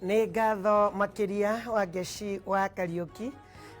Nĩ ngatho makĩria wa Ngeci wa Kariũki.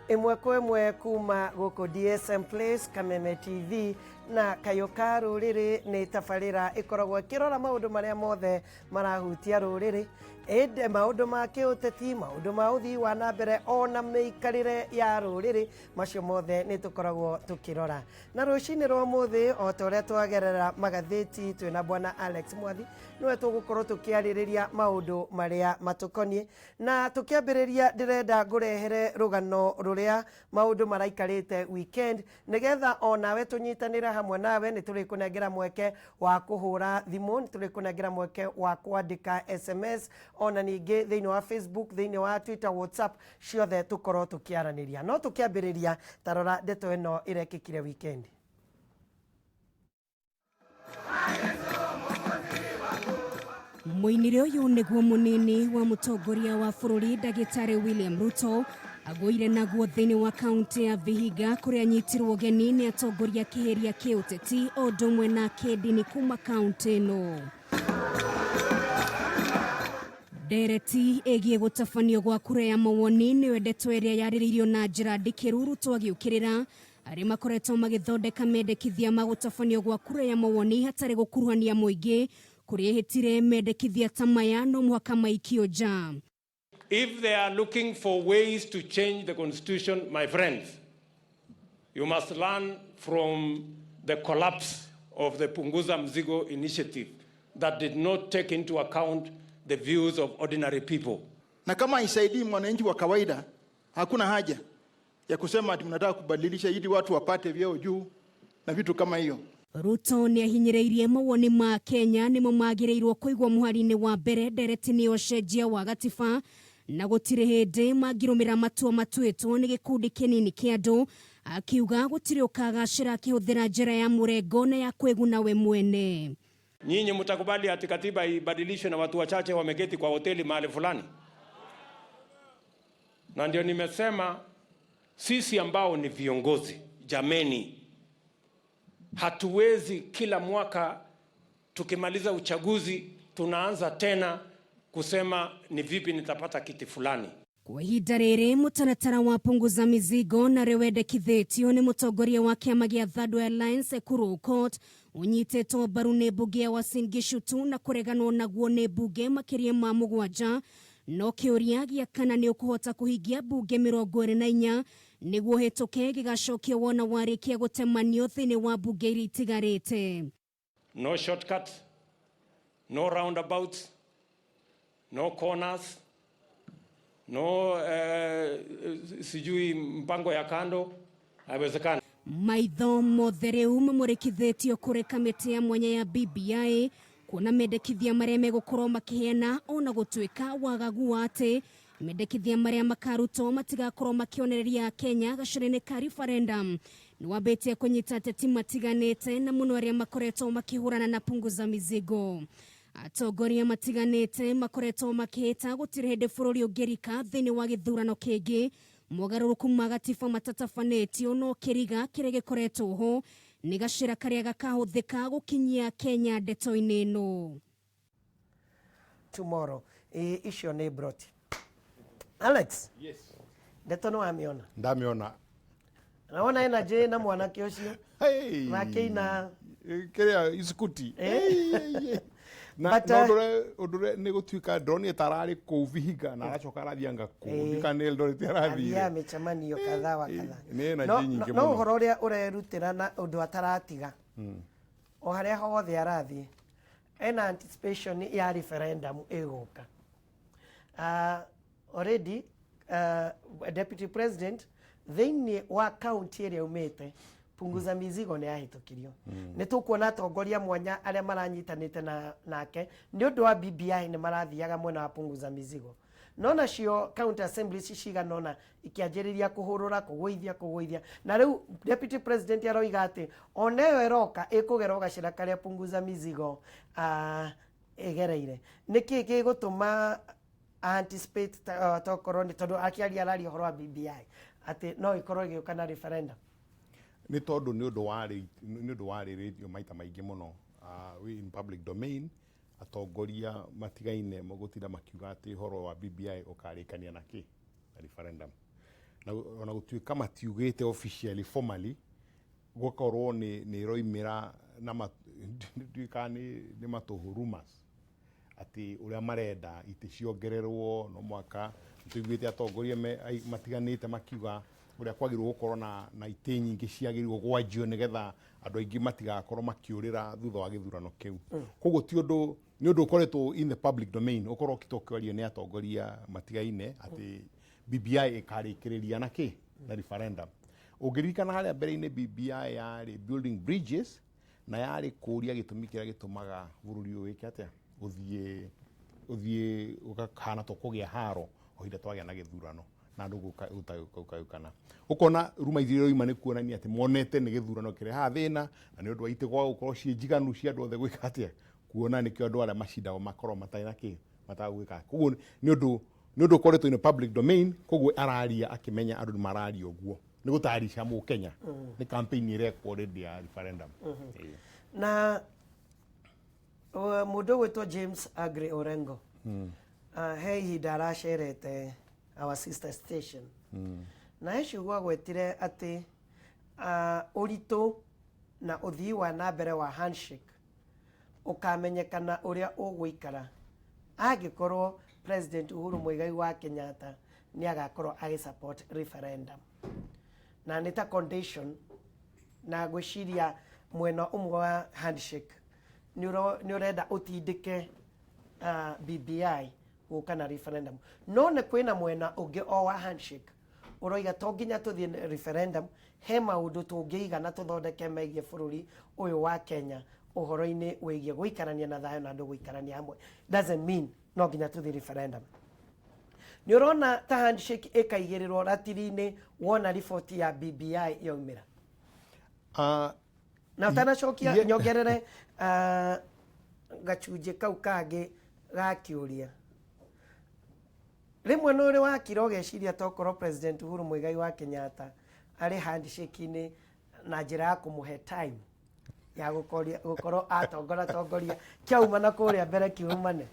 Ĩmwe kwa ĩmwe kuma gũkũ DSM Place, Kameme TV na Kayũ ka Rũrĩrĩ nĩ tabarĩra ĩkoragwo ĩkĩrora maũndũ marĩa mothe marahutia rũrĩrĩ, ĩndĩ maũndũ ma kĩũteti, maũndũ ma ũthii wa na mbere ona mĩikarĩre ya rũrĩrĩ, macio mothe nĩ tũkoragwo tũkĩrora. Na rũcinĩ rwa ũmũthĩ o ta ũrĩa twagerera magathĩti twĩna Bwana Alex Mwathi, nĩwe tũgũkorwo tũkĩarĩrĩria maũndũ marĩa matũkoniĩ. Na tũkĩambĩrĩria ndĩrenda ngũrehere rũgano rũrĩa maũndũ maraikarĩte weekend, nĩgetha o nawe tũnyitanĩre hamwe nawe. Nĩ tũrĩkũnengera mweke wa kũhũra thimũ, nĩ tũrĩkũnengera mweke wa kwandĩka SMS, ona ningĩ thĩinĩ wa Facebook, thĩinĩ wa Twitter, WhatsApp, ciothe tũkorwo tũkĩaranĩria. No tũkĩambĩrĩria, ta rora ndeto ĩno ĩrekĩkire weekend. Mũinĩre ũyũ nĩguo mũnini wa mũtongoria wa bũrũri Ndagĩtarĩ William Ruto agũire naguo thĩinĩ wa kaunti ya Vihiga, kũrĩa anyitirwo ũgeni nĩ atongoria kĩhĩria kĩũteti o ũndũ ũmwe na kĩndini kuma kaunti ĩno. Ndereti ĩgiĩ gũtabanio gwa kura ya mawoni nĩyo ndeto ĩrĩa yarĩrĩirio na njĩra ndikĩru Ruto agĩũkĩrĩra arĩa makoretwo magĩthondeka mendekithia ma gũtabanio gwa kura ya mawoni hatarĩ gũkuruhania mũingĩ. Kũrĩa ĩhĩtire mendekithia ta maya no mũhaka maikio nja. If they are looking for ways to change the constitution, my friends, you must learn from the collapse of the Punguza Mzigo initiative that did not take into account the views of ordinary people. Na kama haisaidii mwananchi wa kawaida, hakuna haja ya kusema ati mnataka kubadilisha ili watu wapate vyeo juu na vitu kama hiyo. Ruto nĩ ahinyĩrĩirie mawoni ma Kenya nĩmo magĩrĩirwo kũigwo mũhari-inĩ wa mbere ndereti-inĩ ya ũcenjia wa gatiba, na gũtirĩ hĩndĩ mangĩrũmĩrĩra matua matuĩtwo nĩ gĩkundi kĩnini kĩa andũ, akiuga gũtirĩ ũkagacĩra akĩhũthĩra njĩra ya mũrengo na ya kwĩguna we mwene. Nyinyi mtakubali ati katiba ibadilishwe na watu wachache wameketi kwa hoteli mahali fulani? Na ndio nimesema sisi ambao ni viongozi, jameni, hatuwezi kila mwaka tukimaliza uchaguzi tunaanza tena kusema ni vipi nitapata kiti fulani. Kwa ihinda rĩrĩ, mũtaratara wa Punguza Mizigo na rĩo wendekithĩtio nĩ mũtongoria wa kĩama gĩa Third Way Alliance Ekuru Aukot ũnyitĩtwo mbaru nĩ mbunge ya Uasin Gishu na kũreganwo naguo nĩ mbunge makĩria ma 7, no kĩũria gĩa kana nĩ ũkũhota kũhingia mbunge 24 nĩguo hĩtũke gĩgacokio wona warĩkia gũtemanio thĩinĩ wa mbunge iria itigarĩte. No shortcuts, no roundabouts, no corners, no sijui mpango ya kando, haiwezekani. Maitho mothe rĩu mamũrĩkithĩtio kũrĩ kamĩtĩ ya mwanya ya BBI kuona mendekithia marĩa megũkorwo makĩheana, ona gũtuĩka wagagu wa atĩ mendekithia marĩa makarutwo matigakorwo makĩonereria Kenya gacĩra-inĩ ka referendum nĩ wambĩtie kũnyita ateti matiganĩte, na mũno arĩa makoretwo makĩhũrana na Punguza Mizigo. Atongoria matiganĩte makoretwo makĩhĩta gũtirĩ hĩndĩ bũrũri ũngĩrika thĩinĩ wa gĩthurano kĩngĩ mogarũrũku ma gatiba matatabanĩtio, no kĩriga kĩrĩa gĩkoretwo ho nĩ gacĩra karĩa gakahũthĩka gũkinyia Kenya ndeto-inĩ ĩno. Tomorrow. Icio nĩ broti. Alex. Yes. Ndeto nĩ wamĩona? Ndamĩona. Naona energy na mwanake ũcio. Hey. Makĩina. Kĩrĩa isukuti. Eh. Na But, na ũndũ ũrĩa nĩ gũtuĩka ndĩronire ta ararĩ kũu Vihiga na aracoka arathianga kũu. Ndika nĩ Eldoret arathire. Athiaga mĩcemanio kadhaa wa kadhaa. Nĩ energy nyingĩ No mũno. ũhoro ũrĩa ũrerutĩra na ũndũ ataratiga o harĩa hothe arathiĩ ena anticipation ya referendum ĩgũka. Already deputy president thĩinĩ wa county ĩrĩa aumĩte, Punguza Mizigo nĩ yahĩtũkirio. Nĩ tũkuona atongoria mwanya arĩa maranyitanĩte na nake nĩ ũndũ wa BBI nĩ marathiaga mwena wa Punguza Mizigo, no nacio county assemblies cigana ũna ikĩanjĩrĩria kũhũrũra kũgũithia kũgũithia, na rĩu deputy president aroiga atĩ ona ĩyo ĩroka ĩkũgera o gacĩra karĩa Punguza Mizigo ĩgereire. Nĩkĩ gĩgũtũma anticipate tokorwo nĩ tondũ akĩaria araria ũhoro wa BBI atĩ no ĩkorwo ĩgĩũka na referendum? Nĩ tondũ nĩ ũndũ warĩ nĩ ũndũ warĩrĩrio maita maingĩ mũno, wĩ in public domain. Atongoria matigaine gũtinda makiuga atĩ ũhoro wa BBI ũkarĩkania na kĩ na referendum, na ona gũtuĩka matiugĩte officially, formally, gũkorwo nĩ ĩroimĩra na ndiũĩ kana nĩ matũhũ, rumors atĩ ũrĩa marenda itĩ ciongererwo. No mwaka nĩtũiguĩte atongoria matiganĩte makiuga ũrĩa kwagĩrĩirwo gũkorwo na itĩ nyingĩ ciagĩrĩirwo gwanjio nĩgetha andũ aingĩ matigakorwo makĩũrĩra thutha wa gĩthurano kĩu. Koguo ti ũndũ, nĩ ũndũ ũkoretwo in the public domain, ũkorwo ũkĩtwo ũkĩario nĩ atongoria matigaine atĩ BBI ĩkarĩkĩrĩria na kĩ na referendum. Ũngĩririkana harĩa mbere-inĩ, BBI yarĩ building bridges na yarĩ kũũria gĩtũmi kĩrĩa gĩtũmaga bũrũri ũyũ wĩke atĩa, ũthiĩ ũgakahana ta ũkũgĩa haro o ihinda twagĩa na gĩthurano na andũ gũtagũkayũkana. Ũkona ruma iria iroima nĩ kuonania atĩ monete nĩ gĩthurano kĩrehaga thĩna, na nĩ ũndũ wa itĩ kwaga gũkorwo ciĩ njiganu cia andũ othe gwĩka atĩa, kuona nĩkĩo andũ arĩa macindagwo makorwo matarĩ na kĩ matagwĩka. Koguo nĩ ũndũ ũkoretwo in the public domain. Koguo araria akĩmenya andũ nĩ mararia ũguo nĩ gũtarisha mũkenya nĩ campaign ĩrekwo already ya referendum. Ĩĩ. Na mũndũ ũgwĩtwo James Aggrey Orengo, he ihinda aracerete our sister station na he ciugo agwetire atĩ ũritũ na ũthii wa na mbere wa handshake ũkamenyekana ũrĩa ũgũikara angĩkorwo President Uhuru Muigai wa Kenyatta nĩ agakorwo agĩsupport referendum, na nĩ ta condition. Na ngwĩciria mwena ũmwe wa handshake nĩ ũrenda ũtindĩke BBI gũka na referendum, no nĩ kwĩna mwena ũngĩ o wa handshake ũroiga to nginya tũthiĩ referendum, he maũndũ tũngĩiga na tũthondeke megiĩ bũrũri ũyũ wa Kenya ũhoro-inĩ wĩgiĩ gũikarania na thayũ na andũ gũikarania hamwe, doesn't mean no nginya tũthiĩ referendum. Nĩ ũrona ta handshake ĩkaigĩrĩrwo ratiri-inĩ wona riboti ya BBI yaumĩra? Na ũtanacokia, nyongerere gacunjĩ kau kangĩ ga kĩũria. Rĩmwe nĩ ũrĩ wakira ũgeciria tokorwo President Uhuru Muigai wa Kenyatta arĩ handshake-inĩ na njĩra ya kũmũhe time ya gũkorwo atongora tongoria kĩauma na kũrĩa mbere kiumane?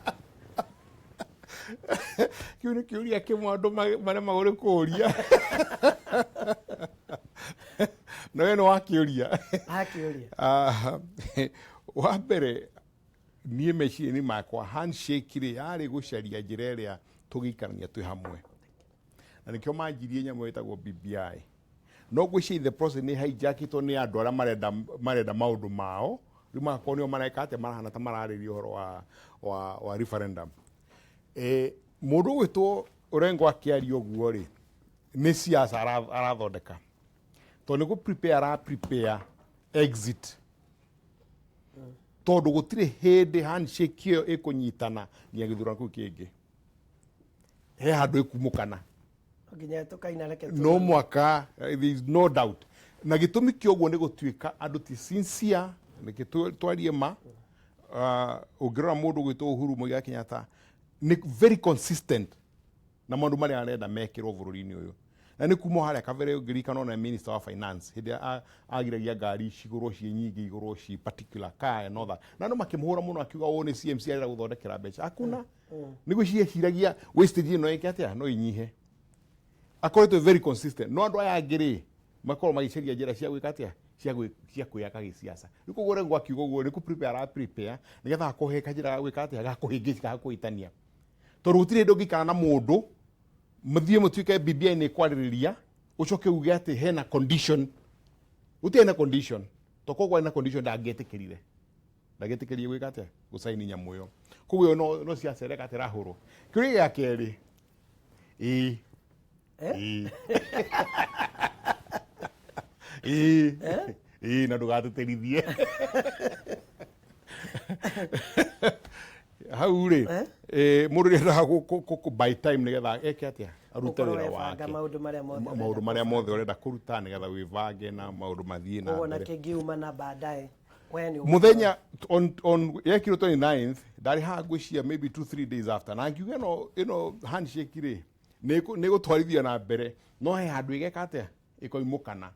Kĩu nĩ kĩũria kĩmwe andũ maremagwo nĩ kũũria, na we nĩ wakĩũria. Akĩũria. Ah, wa mbere, niĩ meciria-inĩ makwa handshake rĩ yarĩ gũcaria njĩra ĩrĩa tũgĩikarania twĩ hamwe, na nĩkĩo manjirie nyamũ ĩtagwo BBI. No ngwĩciria in the process nĩ hijackĩtwo nĩ andũ arĩa marenda maũndũ mao. Rĩu magakorwo nĩo mareka atĩa, marahana ta mararĩria ũhoro wa referendum. Mũndũ ũgwĩtwo Orengo akĩaria ũguo rĩ, nĩ siasa arathondeka, tondũ nĩ gũ prepare ara prepare exit, tondũ gũtirĩ hĩndĩ handshake ĩyo ĩkũnyitana nginya gĩthurano kĩu kĩngĩ, he handũ ĩkumũkana. Nginya tũkaina reke no mwaka, there is no doubt. Na gĩtũmi kĩa ũguo nĩ gũtuĩka andũ ti sincere. Nĩkĩ twarie ma, ũngĩrora mũndũ ũgwĩtwo Uhuru Muigai Kenyatta nĩ very consistent na maũndũ marĩa arenda mekĩrwo bũrũri-inĩ ũyũ, na nĩ kuma o harĩa kabere. Ũngĩririkana ona minister wa finance hĩndĩ ĩrĩa agiragia ngari cigũrwo ciĩ nyingĩ, igũrwo ci particular car and all that, na andũ makĩmũhũra mũno akiuga ũũ nĩ CMC arenda gũthondekera mbeca. Hakuna nĩguo cieciragia wastage ĩno ĩke atĩa, no inyihe. Akoretwo very consistent, no andũ aya angĩ rĩ, makorwo magĩcaria njĩra cia gwĩka atĩa, cia kwĩyaka gĩsiasa. Rĩu koguo Orengo akiuga ũguo nĩ kũ prepare ara prepare nĩgetha akohe kanjĩra ga gwĩka atĩa, ga kũhĩngĩca, ga kũhĩtania, tondũ gũtirĩ hĩndĩ ũngĩikara na mũndũ mũthiĩ mũtuĩke BBI nĩ kwarĩrĩria, ũcoke uge atĩ hena condition. Gũtirĩ na condition, tokorwo kwarĩ na condition ndangĩetĩkĩrire gwĩka atĩa, gũcaini nyamũ ĩyo. Koguo ĩyo no siasa ĩreka atĩ ĩrahũrwo. Kĩũria gĩa kerĩ, ĩĩ, na ndũgatĩtĩrithie hau rĩ. Mũndũ nĩendaga buy time nĩgetha eke atĩa, arute Ũkorwo wĩra webanga wake. Maũndũ marĩa mothe maũndũ ũrenda. Marĩa mothe ũrenda kũruta nĩgetha wĩbange na maũndũ mathiĩ na Koguo na mbere. kĩngiuma na baadaye we nĩ Muthenya on yekirwo 29th, ndarĩ haha ngwĩciria maybe 2 3 days after, na ngiuga ĩno handshake rĩ nĩ ĩgũtwarithia na mbere, no he handũ ĩgeka atĩa, ĩkoimũkana.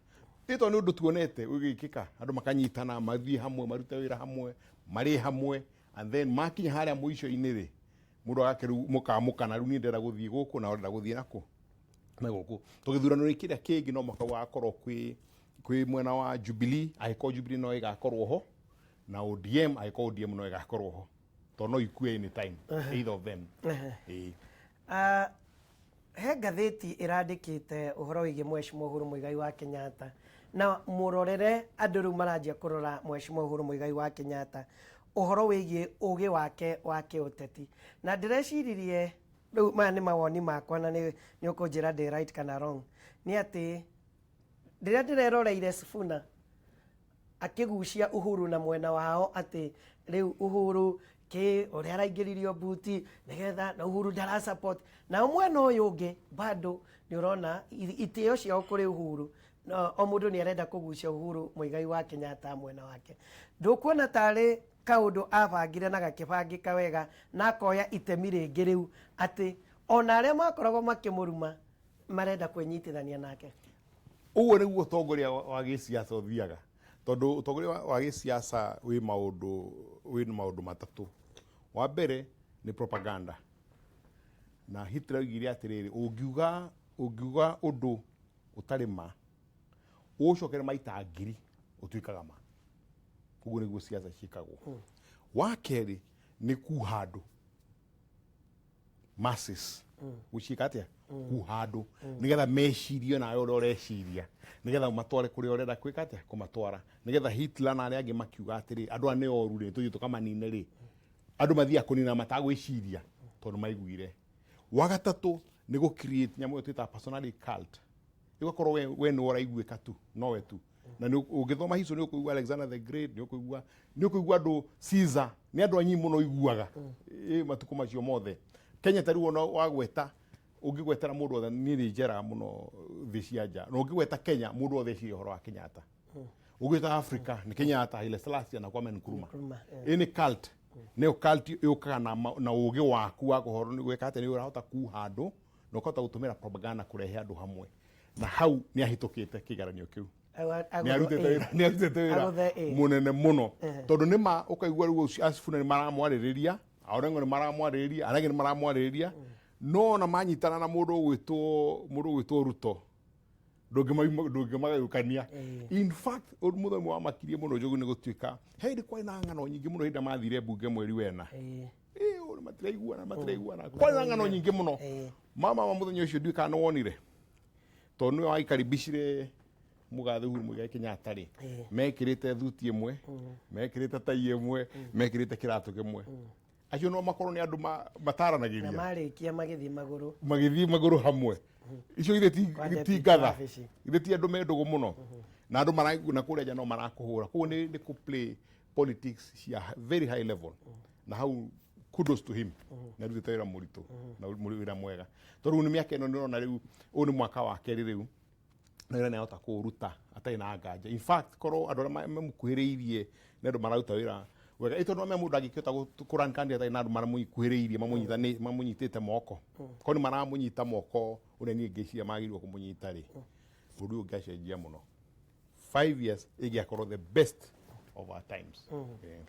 Tĩtwa nĩ ũndũ tuonete ũgĩkĩka, andũ makanyitana, mathiĩ hamwe, marute wĩra hamwe, marĩ hamwe. And then makinya harĩa mũico-inĩ rĩ, mũndũ agakĩrĩu mũkamũkana, rĩu niĩ ndĩrenda gũthiĩ gũkũ na ũrenda gũthiĩ nakũ na gũkũ. Tũgĩthurano kĩrĩa kĩngĩ no mũhaka gũgakorwo kwĩ mwena wa Jubilee, angĩkorwo Jubilee no ĩgakorwo ho, na ODM, angĩkorwo ODM no ĩgakorwo ho, tondũ no ikue anytime, either of them. Ĩĩ. Ah, he ngathĩti ĩrandĩkĩte ũhoro wĩgiĩ Mheshimiwa Uhuru Muigai wa Kenyatta na mũrorere andũ rĩu maranjia kũrora Mheshimiwa Uhuru Muigai wa Kenyatta ũhoro wĩgiĩ ũgĩ wake wa kĩũteti, na ndĩreciririe rĩu maya nĩ mawoni makwa na nĩ ũkũnjĩra ndĩ right kana wrong, nĩ atĩ rĩrĩa ndĩreroreire Sifuna akĩgucia Uhuru na mwena wao atĩ rĩu Uhuru kĩ ũrĩa araingĩririo mbuti nĩgetha na Uhuru ndara support, nao mwena ũyũ ũngĩ bado nĩ ũrona itĩo ciao kũrĩ Uhuru, no, o mũndũ nĩ arenda kũgucia Uhuru Muigai wa Kenyatta mwena wake. Ndũkuona tarĩ kaũndũ abangire na gakĩbangĩka wega na akoya itemi rĩngĩ rĩu atĩ ona arĩa makoragwo makĩmũruma marenda kwĩnyitithania nake? Ũguo nĩguo ũtongoria wa gĩsiasa ũthiaga, tondũ ũtongoria wa gĩsiasa wĩ maũndũ matatũ. Wa mbere nĩ propaganda, na Hitler oigire atĩrĩrĩ, ũngiuga ũndũ ũtarĩ ma, ũcokere maita 1,000, ũtuĩkaga ma. Ũguo nĩguo siasa ciĩkagwo. Wa kerĩ nĩ kuha andũ, masses, gũciĩka atĩa? Kuha andũ nĩgetha mecirie nawe ũrĩa ũreciria, nĩgetha ũmatware kũrĩa ũrenda kwĩka atĩa? Kũmatwara. Nĩgetha Hitler na arĩa angĩ makiuga atĩrĩ, andũ aya nĩ oru rĩ, tũthiĩ tũkamanine rĩ, andũ mathiaga kũnina matagwĩciria tondũ maiguire. Wa gatatũ nĩ gũ create nyamũ ĩyo twĩtaga personality cult, ĩgakorwo we nĩwe ũraiguĩka tu, nowe tu. Na nĩ ũngĩthoma history, nĩ ũkũigua Alexander the Great, nĩ ũkũigua andũ Caesar, nĩ andũ anyinyi mũno iguaga ĩ matukũ macio mothe. Kenya ta rĩu ona wagweta, ũngĩgwetera mũndũ othe, niĩ nĩ njeraga mũno thĩ cia nja, na ũngĩgweta Kenya, mũndũ othe eciria ũhoro wa Kenyatta. Ũngĩgweta Africa, nĩ Kenyatta, Haile Selassie na Kwame Nkrumah. Nkrumah. Ĩ nĩ cult, nĩyo cult yũkaga na ũgĩ waku wa kũhoro nĩ gwĩka atĩ nĩ ũrahota kuha andũ na ũkahota gũtũmĩra propaganda kũrehe andũ hamwe, na hau nĩ ahĩtũkĩte kĩgeranio kĩu. Nĩ arutĩte wĩra Agũthe ĩ. mũnene mũno, tondũ nĩ ma ũkaigua rĩu ũcio Asifuna nĩ maramwarĩrĩria, Orengo nĩ maramwarĩrĩria, arĩa angĩ nĩ maramwarĩrĩria, no ona manyitana na mũndũ ũgwĩtwo Ruto, ndũngĩmagayũkania. In fact, ũndũ mũthenya wamakirie mũno Njogu nĩ gũtuĩka he hĩndĩ kwarĩ na ng'ano nyingĩ mũno hĩndĩ ĩrĩa mathire mbunge mweri wena. Ĩ, ũũ, matiraiguana, matiraiguana, kwarĩ na ng'ano nyingĩ mũno. Mama wa mũthenya ũcio, ndiũĩ kana nĩ wonire, tondũ nĩwe waikaribicire mũgathe Uhuru Muigai Kenyatta rĩ, mekĩrĩte thuti ĩmwe, mekĩrĩte tai ĩmwe, mekĩrĩte kĩratũ kĩmwe. Acio no makorwo nĩ andũ na mataranagĩria. Marĩkia magĩthiĩ magũrũ. Magĩthiĩ magũrũ hamwe. Icio ithe ti Kwa ti deputy ngatha wabici. Ithe ti andũ me ndũgũ mũno na andũ maraigua na kũrĩa nja no marakũhũra. Koguo nĩ kũ play politics cia very high level, na hau kudos to him, nĩ arutĩte wĩra mũritũ na wĩra mwega, tondũ rĩu nĩ mĩaka ĩno nĩrona rĩu ũyũ nĩ mwaka wa kerĩ rĩu, na wĩra nĩahota kũũruta atarĩ na nganja. In fact, korwo andũ arĩa mamũkuhĩrĩirie nĩ andũ mararuta wĩra wega, ĩ tondũ amenya mũndũ angĩkĩhota kũ run candidate atarĩ na andũ maramũkuhĩrĩirie, mamũnyitĩte moko, korwo nĩ maramũnyita moko ũrĩa niĩ ngĩciria magĩrĩirwo kũmũnyita rĩ, bũrũri ũyũ ũngĩacenjia mũno. 5 years ĩngĩakorwo the best of our times. Yeah.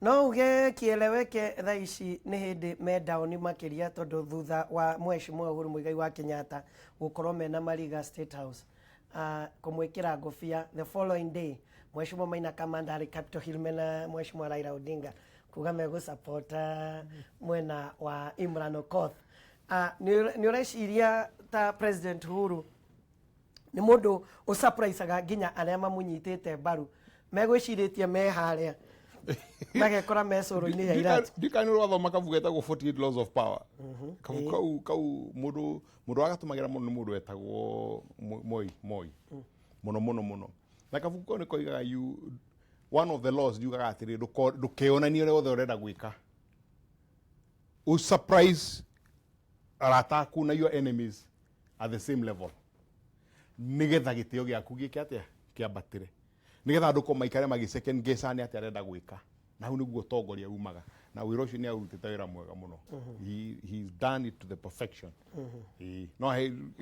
No uge kieleweke thaa ici nĩ hĩndĩ me down makĩria, tondũ thutha wa Mheshimiwa Uhuru Muigai wa Kenyatta gũkorwo mena Mariga State House, kũmwĩkĩra ngũbia, the following day Mheshimiwa Maina Kamanda arĩ Capitol Hill mena Mheshimiwa Raila Odinga kuga megũ mwena wa Imran Okoth. Nĩ ũreciria ta President Uhuru nĩ mũndũ ũsurprisaga nginya arĩa mamũnyitĩte mbaru, megwĩcirĩtie me harĩa magekora me cũrũ-inĩ ya iratu? Ndikani ũrathoma kabuku getagwo 48 Laws of Power. Kabuku kau mũndũ wagatũmagĩra mũno nĩ mũndũ wetagwo Moi mũno mũno mũno, na kabuku kau nĩ koigaga you one of the laws yugaga atĩrĩ, ndũkeonanie ũrĩa wothe ũrenda gwĩka, ũ surprise arata aku na your enemies at the same level, nigetha gĩtĩo gĩaku gĩke atĩa? Kĩambatĩre, nigetha andũ ko maikare magĩ second guess nĩ atĩa arenda gwĩka. Na hau nĩguo ũtongoria umaga. Na wĩra ũcio nĩ aũrutĩte wĩra mwega mũno. He's done it to the perfection. Ĩĩ. No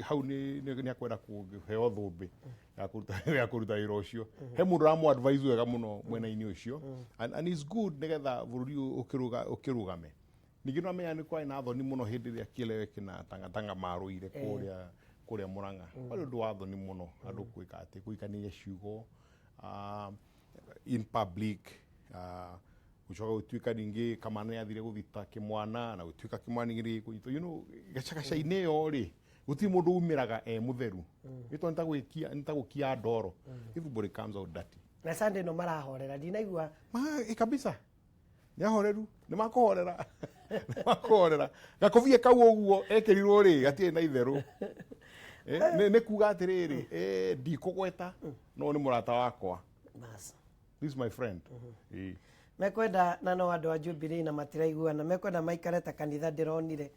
hau nĩ akwenda kũheo thũmbĩ ya kũruta wĩra ũcio. He mũndũ ũramũ advise wega mũno mwena-inĩ ũcio, and it's good nĩgetha bũrũri ũyũ ũkĩrũgame. Ningĩ no amenya nĩ kwarĩ na thoni mũno hĩndĩ ĩrĩa Kieleweke na Tangatanga marũire kũrĩa Murang'a. Warĩ ũndũ wa thoni mũno andũ gwĩka atĩ gũikanĩria ciugo in public, gũcoka gũtuĩka ningĩ Kamana nĩ athire gũthita kĩmwana na gũtuĩka kĩmwana ningĩ nĩ gĩkũnyitwo gacagaca-inĩ ĩyo rĩ, gũtirĩ mũndũ umĩraga e mũtheru. Gĩtwa nĩ ta gũkia ndoro, everybody comes out dirty. Na Sunday no marahorera, ndinaigua. Ma kabisa nĩ ahoreru, nĩ makũhorera, nĩ makũhorera. Gakobia kau ũguo ekĩrirwo rĩ, gatirĩ na itherũ. Nĩ kuga atĩrĩrĩ, ndikũgweta, no nĩ mũrata wakwa. Bas. This is my friend. Mekwenda na no andũ a Jubilee na matiraiguana, mekwenda maikare ta kanitha ndĩronire,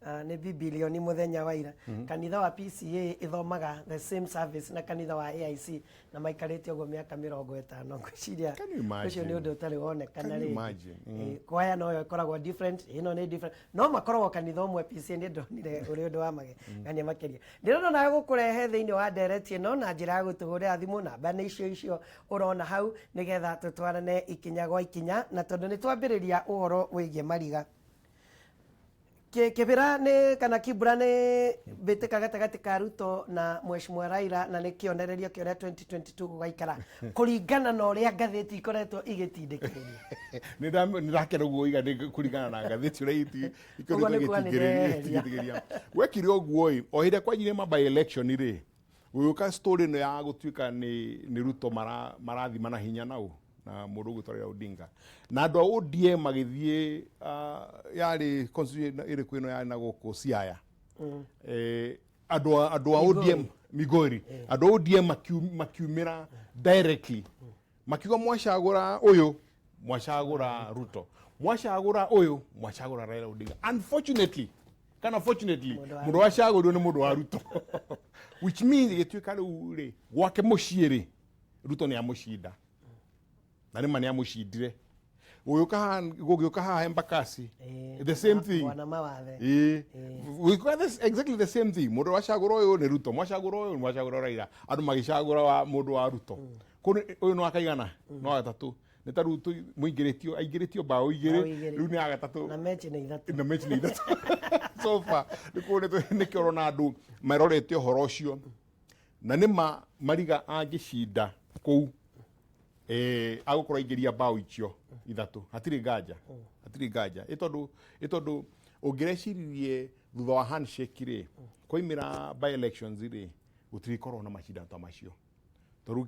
nĩ bibilioni mũthenya wa ira, kanitha wa PCA ĩthomaga the same service na kanitha wa AIC na maikarĩte ũguo mĩaka 50, ngwĩciria. Can you imagine? Ũcio nĩ ũndũ ũtarĩ wonekana Can you rĩngĩ. imagine? Kwaya noyo ĩkoragwo different, ĩno nĩ different, no makoragwo kanitha ũmwe PCA. Nĩ ndonire ũrĩ ũndũ wa magegania makĩria. Ndĩrona nawe gũkũrehe thĩinĩ wa ndereti ĩno na njĩra ya gũtũhũrĩra thimũ, namba nĩ icio icio ũrona hau, nĩgetha tũtwarane ikinya gwa ikinya, na tondũ nĩ twambĩrĩria ũhoro wĩgiĩ Mariga. Kĩbĩra nĩ kana Kibra nĩ mbĩtĩka gatagatĩ ka Ruto na Mheshimiwa Raila, na nĩ kĩonereria kĩa ũrĩa 2022 gũgaikara kũringana na ũrĩa ngathĩti ikoretwo igĩtindĩkĩrĩria. Nĩ ndakena ũguo iga nĩ kũringana na ngathĩti ũrĩa Ũguo ikoretwo nĩ kuga nĩ ndeheria. igĩtindĩkĩrĩria. Wekire ũguo ĩ, o hĩndĩ kwanjirie ma by election rĩ, gũgĩũka story ĩno ya gũtuĩka nĩ Ruto marathima na hinya nau na mũndũ ũgwĩtwo Raila Odinga na andũ a ODM magĩthiĩ, yarĩ constituency ĩrĩkũ ĩno yarĩ na gũkũ Siaya? Andũ a ODM Migori, andũ a ODM makiumĩra directly makiuga, "Mwacagũra ũyũ, mwacagũra Ruto, mwacagũra ũyũ, mwacagũra Raila Odinga." Unfortunately kana fortunately, Mũndũ wa mũndũ wacagũrirwo nĩ mũndũ wa Ruto, which means gĩtuĩka rĩu rĩ, gwake mũciĩ rĩ, Ruto nĩ amũcinda, na nĩma nĩ amũcindire. Gũgĩũka haha Embakasi, the same thing. Bwana Mawathe. Ĩĩ. Gũgĩũka exactly the same thing, mũndũ wacagũra ũyũ nĩ Ruto, mwacagũra ũyũ, mwacagũra Raila. Andũ magĩcagũra wa mũndũ wa Ruto. Kũu ũyũ nĩ wa kaigana? Nĩ wa gatatũ. Nĩ ta rĩu mũingĩrĩtio, aingĩrĩtio mbaũ igĩrĩ. Mbaũ igĩrĩ. Rĩu nĩ ya gatatũ. Na mechi nĩ ithatũ. Na mechi nĩ ithatũ so far. Nĩkĩo ũrona andũ marorete ũhoro ũcio, na nĩ ma Mariga angĩcinda kũu, agũkorwo aingĩria mbaũ icio ithatũ, hatirĩ nganja, hatirĩ nganja. Ĩ tondũ ũngĩreciririe thutha wa handshake rĩ, kwaimĩra by elections rĩ, gũtirĩkorwo na macindano ta macio, tondũ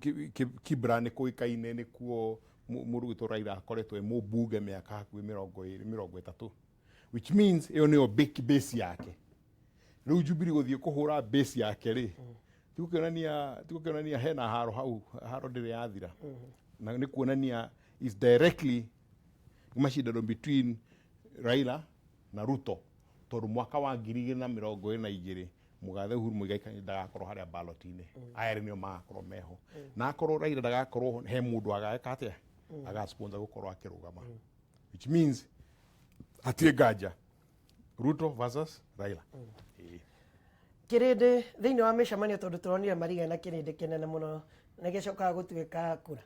Kibra nĩ kũĩkaine nĩkuo mũndũ gwĩtwo Raila akoretwo e mũmbunge mĩaka hakuhĩ 20, 30, which means ĩyo nĩyo base yake. Rĩu Jubilee gũthiĩ kũhũra base yake rĩ, tigũkĩonania hena haro hau, haro ndĩrĩ yathira, na nĩ kuonania is directly macindano between Raila na Ruto, tondũ mwaka wa 2022 mũgathe Uhuru Muigai Kenyatta ndagakorwo harĩa ballot-inĩ, aya erĩ nĩo magakorwo meho, na akorwo Raila ndagakorwo ho, he mũndũ ageka atĩa, agasponsor gũkorwo akĩrũgama, which means hatirĩ nganja Ruto versus Raila. Ĩĩ. Kĩrĩndĩ thĩinĩ wa mĩcemanio, tondũ tũronire Mariga na kĩrĩndĩ kĩnene mũno, nĩ gĩcokaga gũtuĩka kura?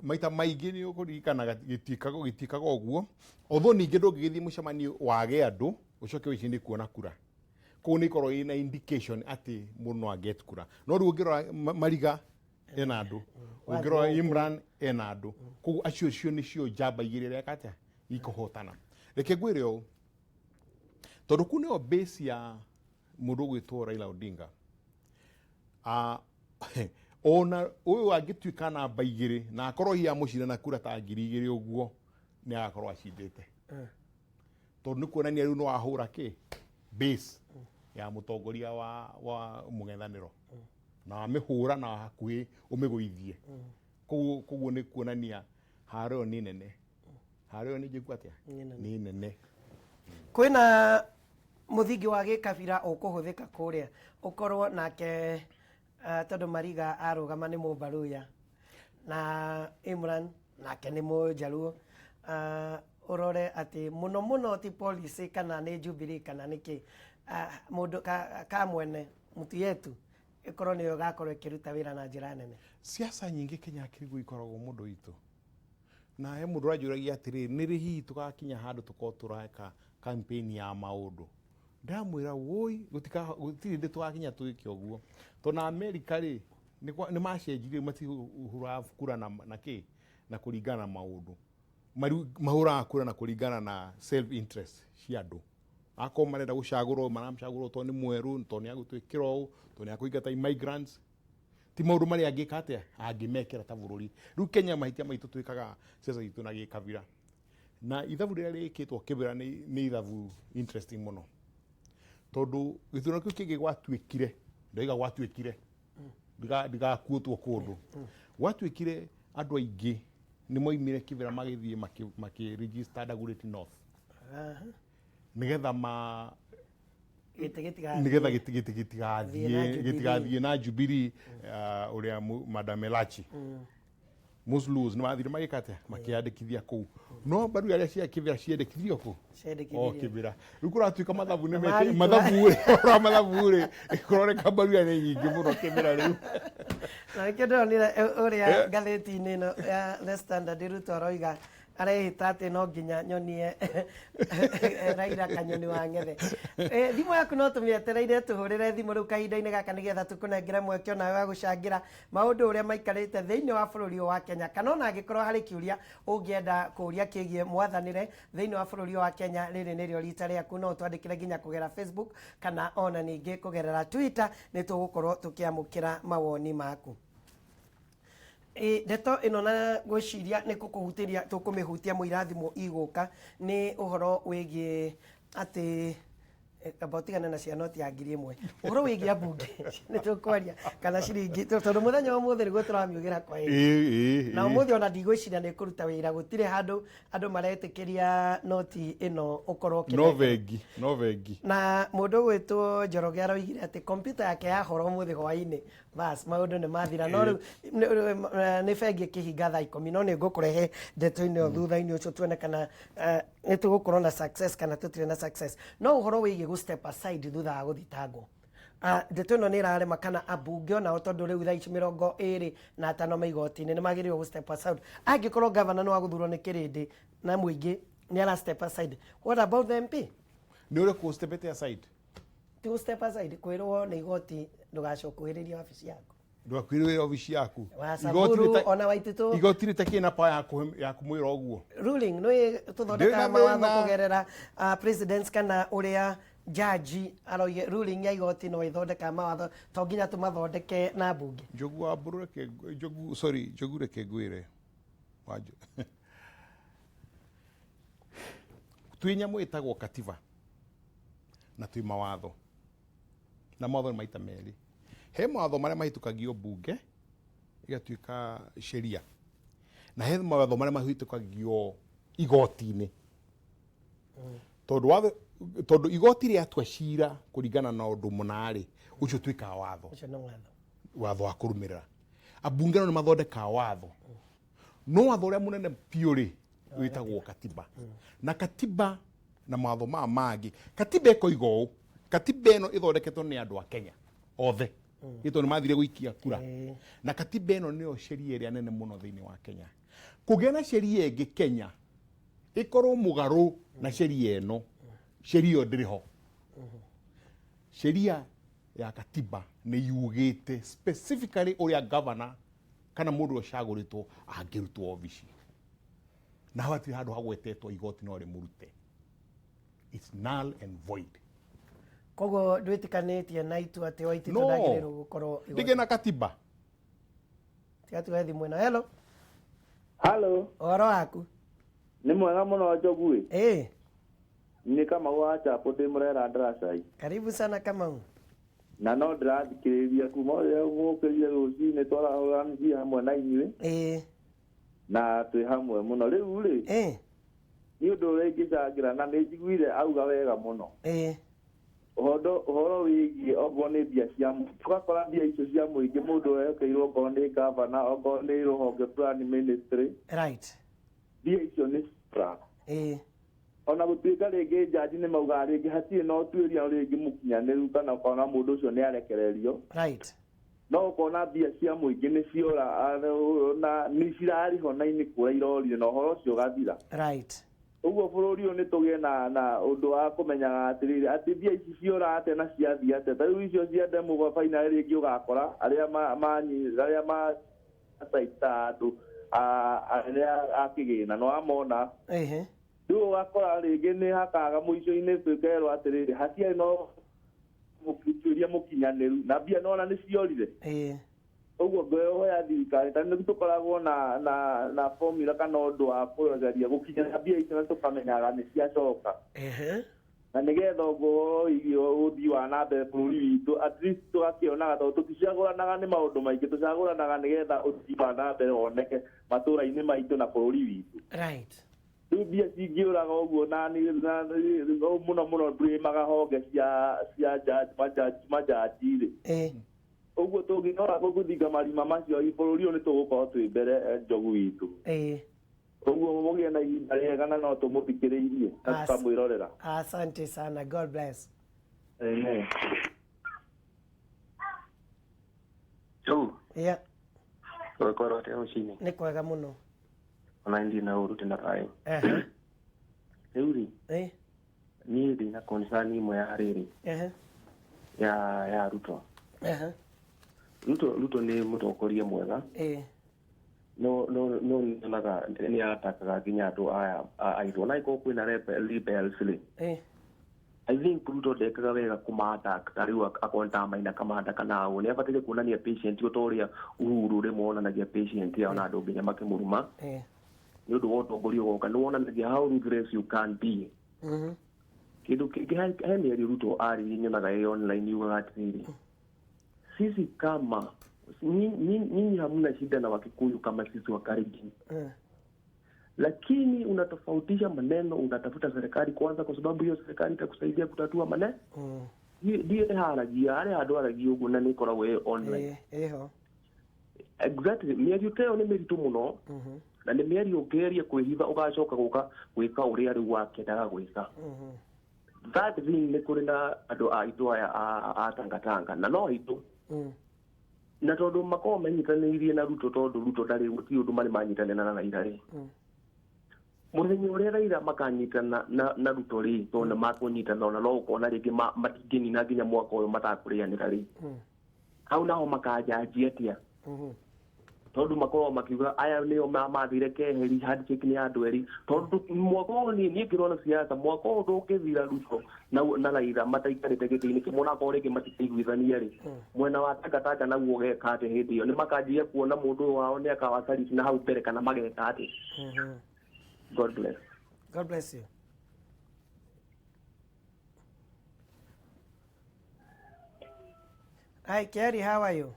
Maita maingĩ nĩ ũkũririkana gĩtiĩkaga ũguo, although ningĩ ndũngĩgĩthiĩ mũcemanio wage andũ ũcoke wĩcirie nĩ kuona kura. Kũu nĩ ikorwo ĩna indication atĩ mũndũ no aget kura, no rĩu ũngĩrora Mariga ena andũ, ũngĩrora Imran ena andũ, koguo acio cio nĩcio njamba igĩrĩ ireka atĩa ikũhotana. Reke ngwĩre ũũ, tondũ kũu nĩyo base ya mũndũ ũgwĩtwo Raila Odinga. Ona ũyũ angĩtuĩka namba igĩrĩ na akorwo hihi amũcinda na kura ta 2000 ũguo, nĩ agakorwo acindĩte, tondũ nĩ kuonania rĩu no ahũra kĩ base ya mũtongoria wa mũng'ethanĩro na wamĩhũra na hakuhĩ ũmĩgũithie. Koguo nĩ kuonania haro ĩyo nĩ nene, haro ĩyo nĩ njĩku atĩa? Nĩ nene. Nĩ nene. Kwĩna mũthingi wa gĩkabira ũkũhũthĩka kũrĩa ũkorwo nake, tondũ Mariga arũgama nĩ Mũmbaruya na Imran nake nĩ Mũjaruo. Ũrore atĩ mũno mũno ti policy kana nĩ Jubilee kana nĩ kĩ. Ah, mũndũ ka mwene mtu yetu ĩkorwo nĩyo ĩgakorwo ĩkĩruta wĩra na njĩra nene. Siasa nyingĩ Kenya kĩrigũ ikoragwo mũndũ witũ, na he mũndũ ũranjũragia atĩrĩrĩ, nĩ rĩ hihi tũgakinya handũ tũkorwo tũreka campaign ya maũndũ? Ndamwĩra woi, gũtirĩ hĩndĩ tũgakinya twĩke ũguo, tondũ na Amerika rĩ, nĩ macenjirie, matihũraga kura na kĩ na kũringana na maũndũ. Mahũraga kura na kũringana na self interest cia andũ. Akorwo marenda gũcagũrwo, maramũcagũrwo tondũ nĩ mwerũ, tondũ nĩ agũtwĩkĩra ũũ, tondũ nĩ akũingata immigrants. Ti maũndũ marĩa angĩka atĩa, angĩmekĩra ta bũrũri. Rĩu Kenya mahĩtia maitũ twĩkaga siasa citũ na gĩkabira. Na ithabu rĩrĩa rĩkĩtwo Kĩbĩra nĩ ithabu interesting mũno. Tondũ gĩthurano kĩu kĩngĩ gwatuĩkire, ndaiga gwatuĩkire, ndigakuotwo kũndũ. Gwatuĩkire andũ aingĩ nĩ moimire Kĩbĩra magĩthiĩ makĩ register Dagoretti North. Nĩgetha ma Gĩtĩ gĩtigathiĩ. Nĩgetha gĩtĩ gĩtigathiĩ na Jubilee. Gĩtigathiĩ na Jubilee, ũrĩa Madam Elachi. Most Luos nĩ mathire magĩka atĩa, makĩandĩkithia kũu, no mbaru arĩa cia Kĩbĩra ciendekithirio kũ? Ciendekithirio. O Kĩbĩra. Rĩu kũratuĩka mathabu nĩ Marutwo. Mathabu rĩ, ũrora mathabu rĩ, kũroneka mbaru nĩ nyingĩ mũno Kĩbĩra rĩu. Na nĩkĩo ndĩronire ũrĩa ngathĩti-inĩ ĩno ya The Standard Ruto aroiga arehĩta atĩ no nginya nyonie Raila kanyoni wa ng'ethe. Thimũ yaku no tũmĩetereire, tũhũrĩre thimũ rĩu kahinda-inĩ gaka nĩgetha tũkũnengere mweke onawe wa gũcangĩra maũndũ ũrĩa maikarĩte thĩinĩ wa bũrũri ũyũ wa Kenya, kana ona angĩkorwo harĩ kĩũria ũngĩenda kũũria kĩgiĩ mwathanĩre thĩinĩ wa bũrũri ũyũ wa Kenya, rĩrĩ nĩrĩo rita rĩaku. No ũtwandĩkĩre nginya kũgerera Facebook kana ona ningĩ kũgerera Twitter, nĩ tũgũkorwo tũkĩamũkĩra mawoni maku. Ndeto ĩno na ngwĩciria nĩ kũkũhutĩria tũkũmĩhutia mũira thimũ igũka, nĩ ũhoro wĩgiĩ atĩ kamba ũtigane na cia noti ya 1000, ũhoro wĩgiĩ ambunge nĩ tũkwaria kana ciringi, tondũ mũthenya wa ũmũthĩ nĩguo tũramiugĩra kwa ĩĩ. Ĩĩ, Na ĩĩ. ũmũthĩ ona ndigwĩciria nĩ kũruta wĩra, gũtirĩ handũ andũ maretĩkĩria noti ĩno ũkorwo no ũkĩnengera. Bengi no bengi. Na mũndũ ũgwĩtwo Njoroge aroigire atĩ kompiuta yake yahora ũmũthĩ hwaĩ-inĩ, bas maũndũ nĩ mathira. No rĩu nĩ bengi ĩkĩhinga thaa 10, no nĩ ngũkũrehe ndeto-inĩ ĩyo thutha-inĩ ũcio tuone kana nĩ tũgũkorwo na success kana tũtirĩ na success. No ũhoro wĩgiĩ gũ step aside thutha wa gũthitangwo, ndeto ĩno nĩ ĩrarema kana ambunge onao, tondũ rĩu thaa ici 25 me igoti-inĩ, nĩ magĩrĩirwo gũ step aside? Angĩkorwo governor nĩ wa gũthurwo nĩ kĩrĩndĩ na mũingĩ nĩ ara step aside, what about the MP? Nĩ ũrĩkũ stepete aside? Ti gũ step aside, kwĩrwo nĩ igoti ndũgacokuhĩrĩrie wabici yaku. Ndũgakuhĩrĩrie wabici yaku. Wa Igoti Samburu, ona Waititu. Igoti rĩtakĩrĩ na power ya kũmwĩra ũguo. Ruling nĩ tũthondekaga Ndĩna mawatho thĩna. kũgerera presidents kana ũrĩa jaji aroige. Ruling ya igoti no ĩthondekaga mawatho, to nginya tũmathondeke na mbunge. Njogu wa Mburu, reke Njogu, sorry, Njogu, reke ngwĩre Wanjo. Twĩ nyamũ ĩtagwo katiba na twĩ mawatho, na mawatho nĩ maita merĩ. He mawatho marĩa mahĩtũkagio mbunge ĩgatuĩka sheria, na he mawatho marĩa mahĩtũkagio igoti-inĩ, tondũ watho, tondũ igoti rĩatua cira kũringana na ũndũ mũna-rĩ, ũcio ũtuĩkaga watho. Ũcio nĩ watho. Watho wa kũrũmĩrĩra. Ambunge no nĩ mathondekaga watho, no watho ũrĩa mũnene biũ rĩ, wĩtagwo katiba. Na katiba na mawatho maya mangĩ, katiba ĩkoiga ũũ, katiba ĩno ĩthondeketwo nĩ andũ a Kenya othe, ĩtondũ nĩ mathire gũikia kura, na katiba ĩno nĩyo sheria ĩrĩa nene mũno thĩinĩ wa Kenya. Kũgĩa na sheria ĩngĩ Kenya ĩkorwo mũgarũ na sheria ĩno, sheria ĩyo ndĩrĩ ho. Sheria ya katiba nĩ yugĩte specifically ũrĩa governor kana mũndũ ũcagũrĩtwo angĩrutwo obici, na hau hatirĩ handũ hagwetetwo igoti no rĩmũrute. It's null and void. Koguo ndwĩtĩkanĩtie na itua atĩ Waititu No. ndagĩrĩirwo gũkorwo igoti? Ndĩkĩ na katiba. Tiga tuoe thimũ ĩno. Hello. Halo, ũhoro waku? Nĩ mwega mũno Njogu ĩ. Ĩĩ. Nĩ Kamau wa Chapo ndĩ Mũrera Ndaracai. Karibu sana, Kamau. Na no ndĩrathikĩrĩria kuma ũrĩa mũkĩrire rũcinĩ twarahũranithia hamwe na inyuĩ na twĩ hamwe mũno. Rĩu rĩ, nĩ ũndũ ũrĩa ingĩcangĩra na nĩ njiguire auga wega mũno. Ũhoro wĩgiĩ okorwo nĩ mbia cia mũingĩ, ũgakora mbia icio cia mũingĩ mũndũ ehokeirwo, okorwo nĩ gavana, okorwo nĩ rũhonge fulani, ministry, mbia icio nĩ cira. Ona gũtuĩka rĩngĩ njanji nĩ maugaga rĩngĩ hatirĩ na ũtuĩria rĩngĩ mũkinyanĩru kana ũkona mũndũ ũcio nĩ arekererio. No ũkona mbia cia mũingĩ nĩ ciora na nĩ cirarĩhwo na inĩ kũrĩa irorire na ũhoro ũcio ũgathira. Ũguo bũrũri ũyũ nĩ tũgĩe na ũndũ wa kũmenyaga atĩrĩrĩ atĩ mbia ici ciora atĩa na ciathiĩ atĩa. Ta rĩu icio cia demo gwa finally rĩngĩ ũgakora arĩa arĩa macaita andũ arĩa a kĩgĩna no amona. Rĩu ũgakora rĩngĩ nĩ hakaga mũico-inĩ tũkerwo atĩrĩrĩ hatiarĩ no ũtuĩria mũkinyanĩru na mbia nona nĩ ciorire. Ũguo ngwĩhoya thirikari ta nĩ tũkoragwo na formula kana ũndũ wa kũgeria gũkinyĩra mbia icio na tũkamenyaga nĩ ciacoka. Na nĩgetha ũguo ũthii wa na mbere bũrũri witũ at least tũgakĩonaga tondũ tũticagũranaga nĩ maũndũ maingĩ, tũcagũranaga nĩgetha ũthii wa na mbere woneke matũũra-inĩ maitũ na bũrũri witũ. Rĩu mbia cingĩũraga ũguo na mũno mũno ndwĩmaga honge cia majaji rĩ. Ũguo tũngĩnora gũthinga marima macio bũrũri ũyũ nĩ tũgũkorwo twĩ mbere Njogu witũ. Ũguo mũgĩe na ihinda rĩega na no tũmũthikĩrĩirie na tũkamwĩrorera. Asante sana. God bless. Amen. Joe. Yeah. Gũkorwo atĩa rũcinĩ? Nĩ kwega mũno. Ona ndirĩ na ũru ndĩ na thayũ. Rĩu rĩ, niĩ ndĩ na concern ĩmwe ya rĩrĩ ya Ruto. Ruto nĩ mũtongoria mwega. No nyonaga nĩ atakaga nginya andũ aya aitũ. Ona angĩkorwo kwĩna rebels rĩ. I think Ruto ndekaga wega kũma-attack ta rĩu akonta Maina Kamanda kana ũ. Nĩ abataire kuonania patient o ta ũrĩa Uhuru rĩmwe onanagia patient yao na andũ nginya makĩmũruma. Nĩ ũndũ wa ũtongoria ũgoka nĩ wonanagia how ruthless you can be. Kĩndũ kĩngĩ he mĩario Ruto aririe nyonaga ĩ online yugaga atĩrĩrĩ, sisi kama nyinyi hamna shida na Wakikuyu kama sisi wa Kalenjin. Lakini unatofautisha maneno, unatafuta serikali kwanza kwa sababu hiyo serikali itakusaidia kutatua maneno. Ndiye haragia arĩa andũ aragia ũguo na nĩ ĩkoragwo ĩ online. Exactly. Mĩario ta ĩyo nĩ mĩritũ mũno. Na nĩ mĩario ũngĩgeria kwĩhitha ũgacoka gũka gwĩka ũrĩa rĩu wakĩendaga gwĩka. That thing nĩ kũrĩ na andũ a aitũ aya a Tangatanga na no aitũ. Na tondũ makoragwo manyitanĩirie na Ruto tondũ Ruto ndarĩ gũtirĩ ũndũ marĩ manyitanĩra na Raila rĩ. Mũthenya ũrĩa Raila makanyitana na Ruto rĩ, tondũ nĩ makũnyitana ona no ũkona rĩngĩ matingĩnina nginya mwaka ũyũ matakũrĩanĩra rĩ. Hau naho makanjanjia atĩa? Tondũ makoragwo makiuga aya nĩo mathire keheri, handshake nĩ andũ erĩ. Tondũ mwaka ũyũ niĩ ngĩrona siasa, mwaka ũyũ ndũngĩthira Ruto na Raila mataikarĩte gĩtĩ-inĩ kĩmwe onakorwo rĩngĩ matikaiguithania rĩ. Mwena wa Tangatanga naguo ũgeka atĩa hĩndĩ ĩyo? Nĩ makanjia kuona mũndũ ũyũ wao nĩ akawacariti na hau mbere kana mageka atĩa? God bless. God bless you. Hi, Kerry, how are you?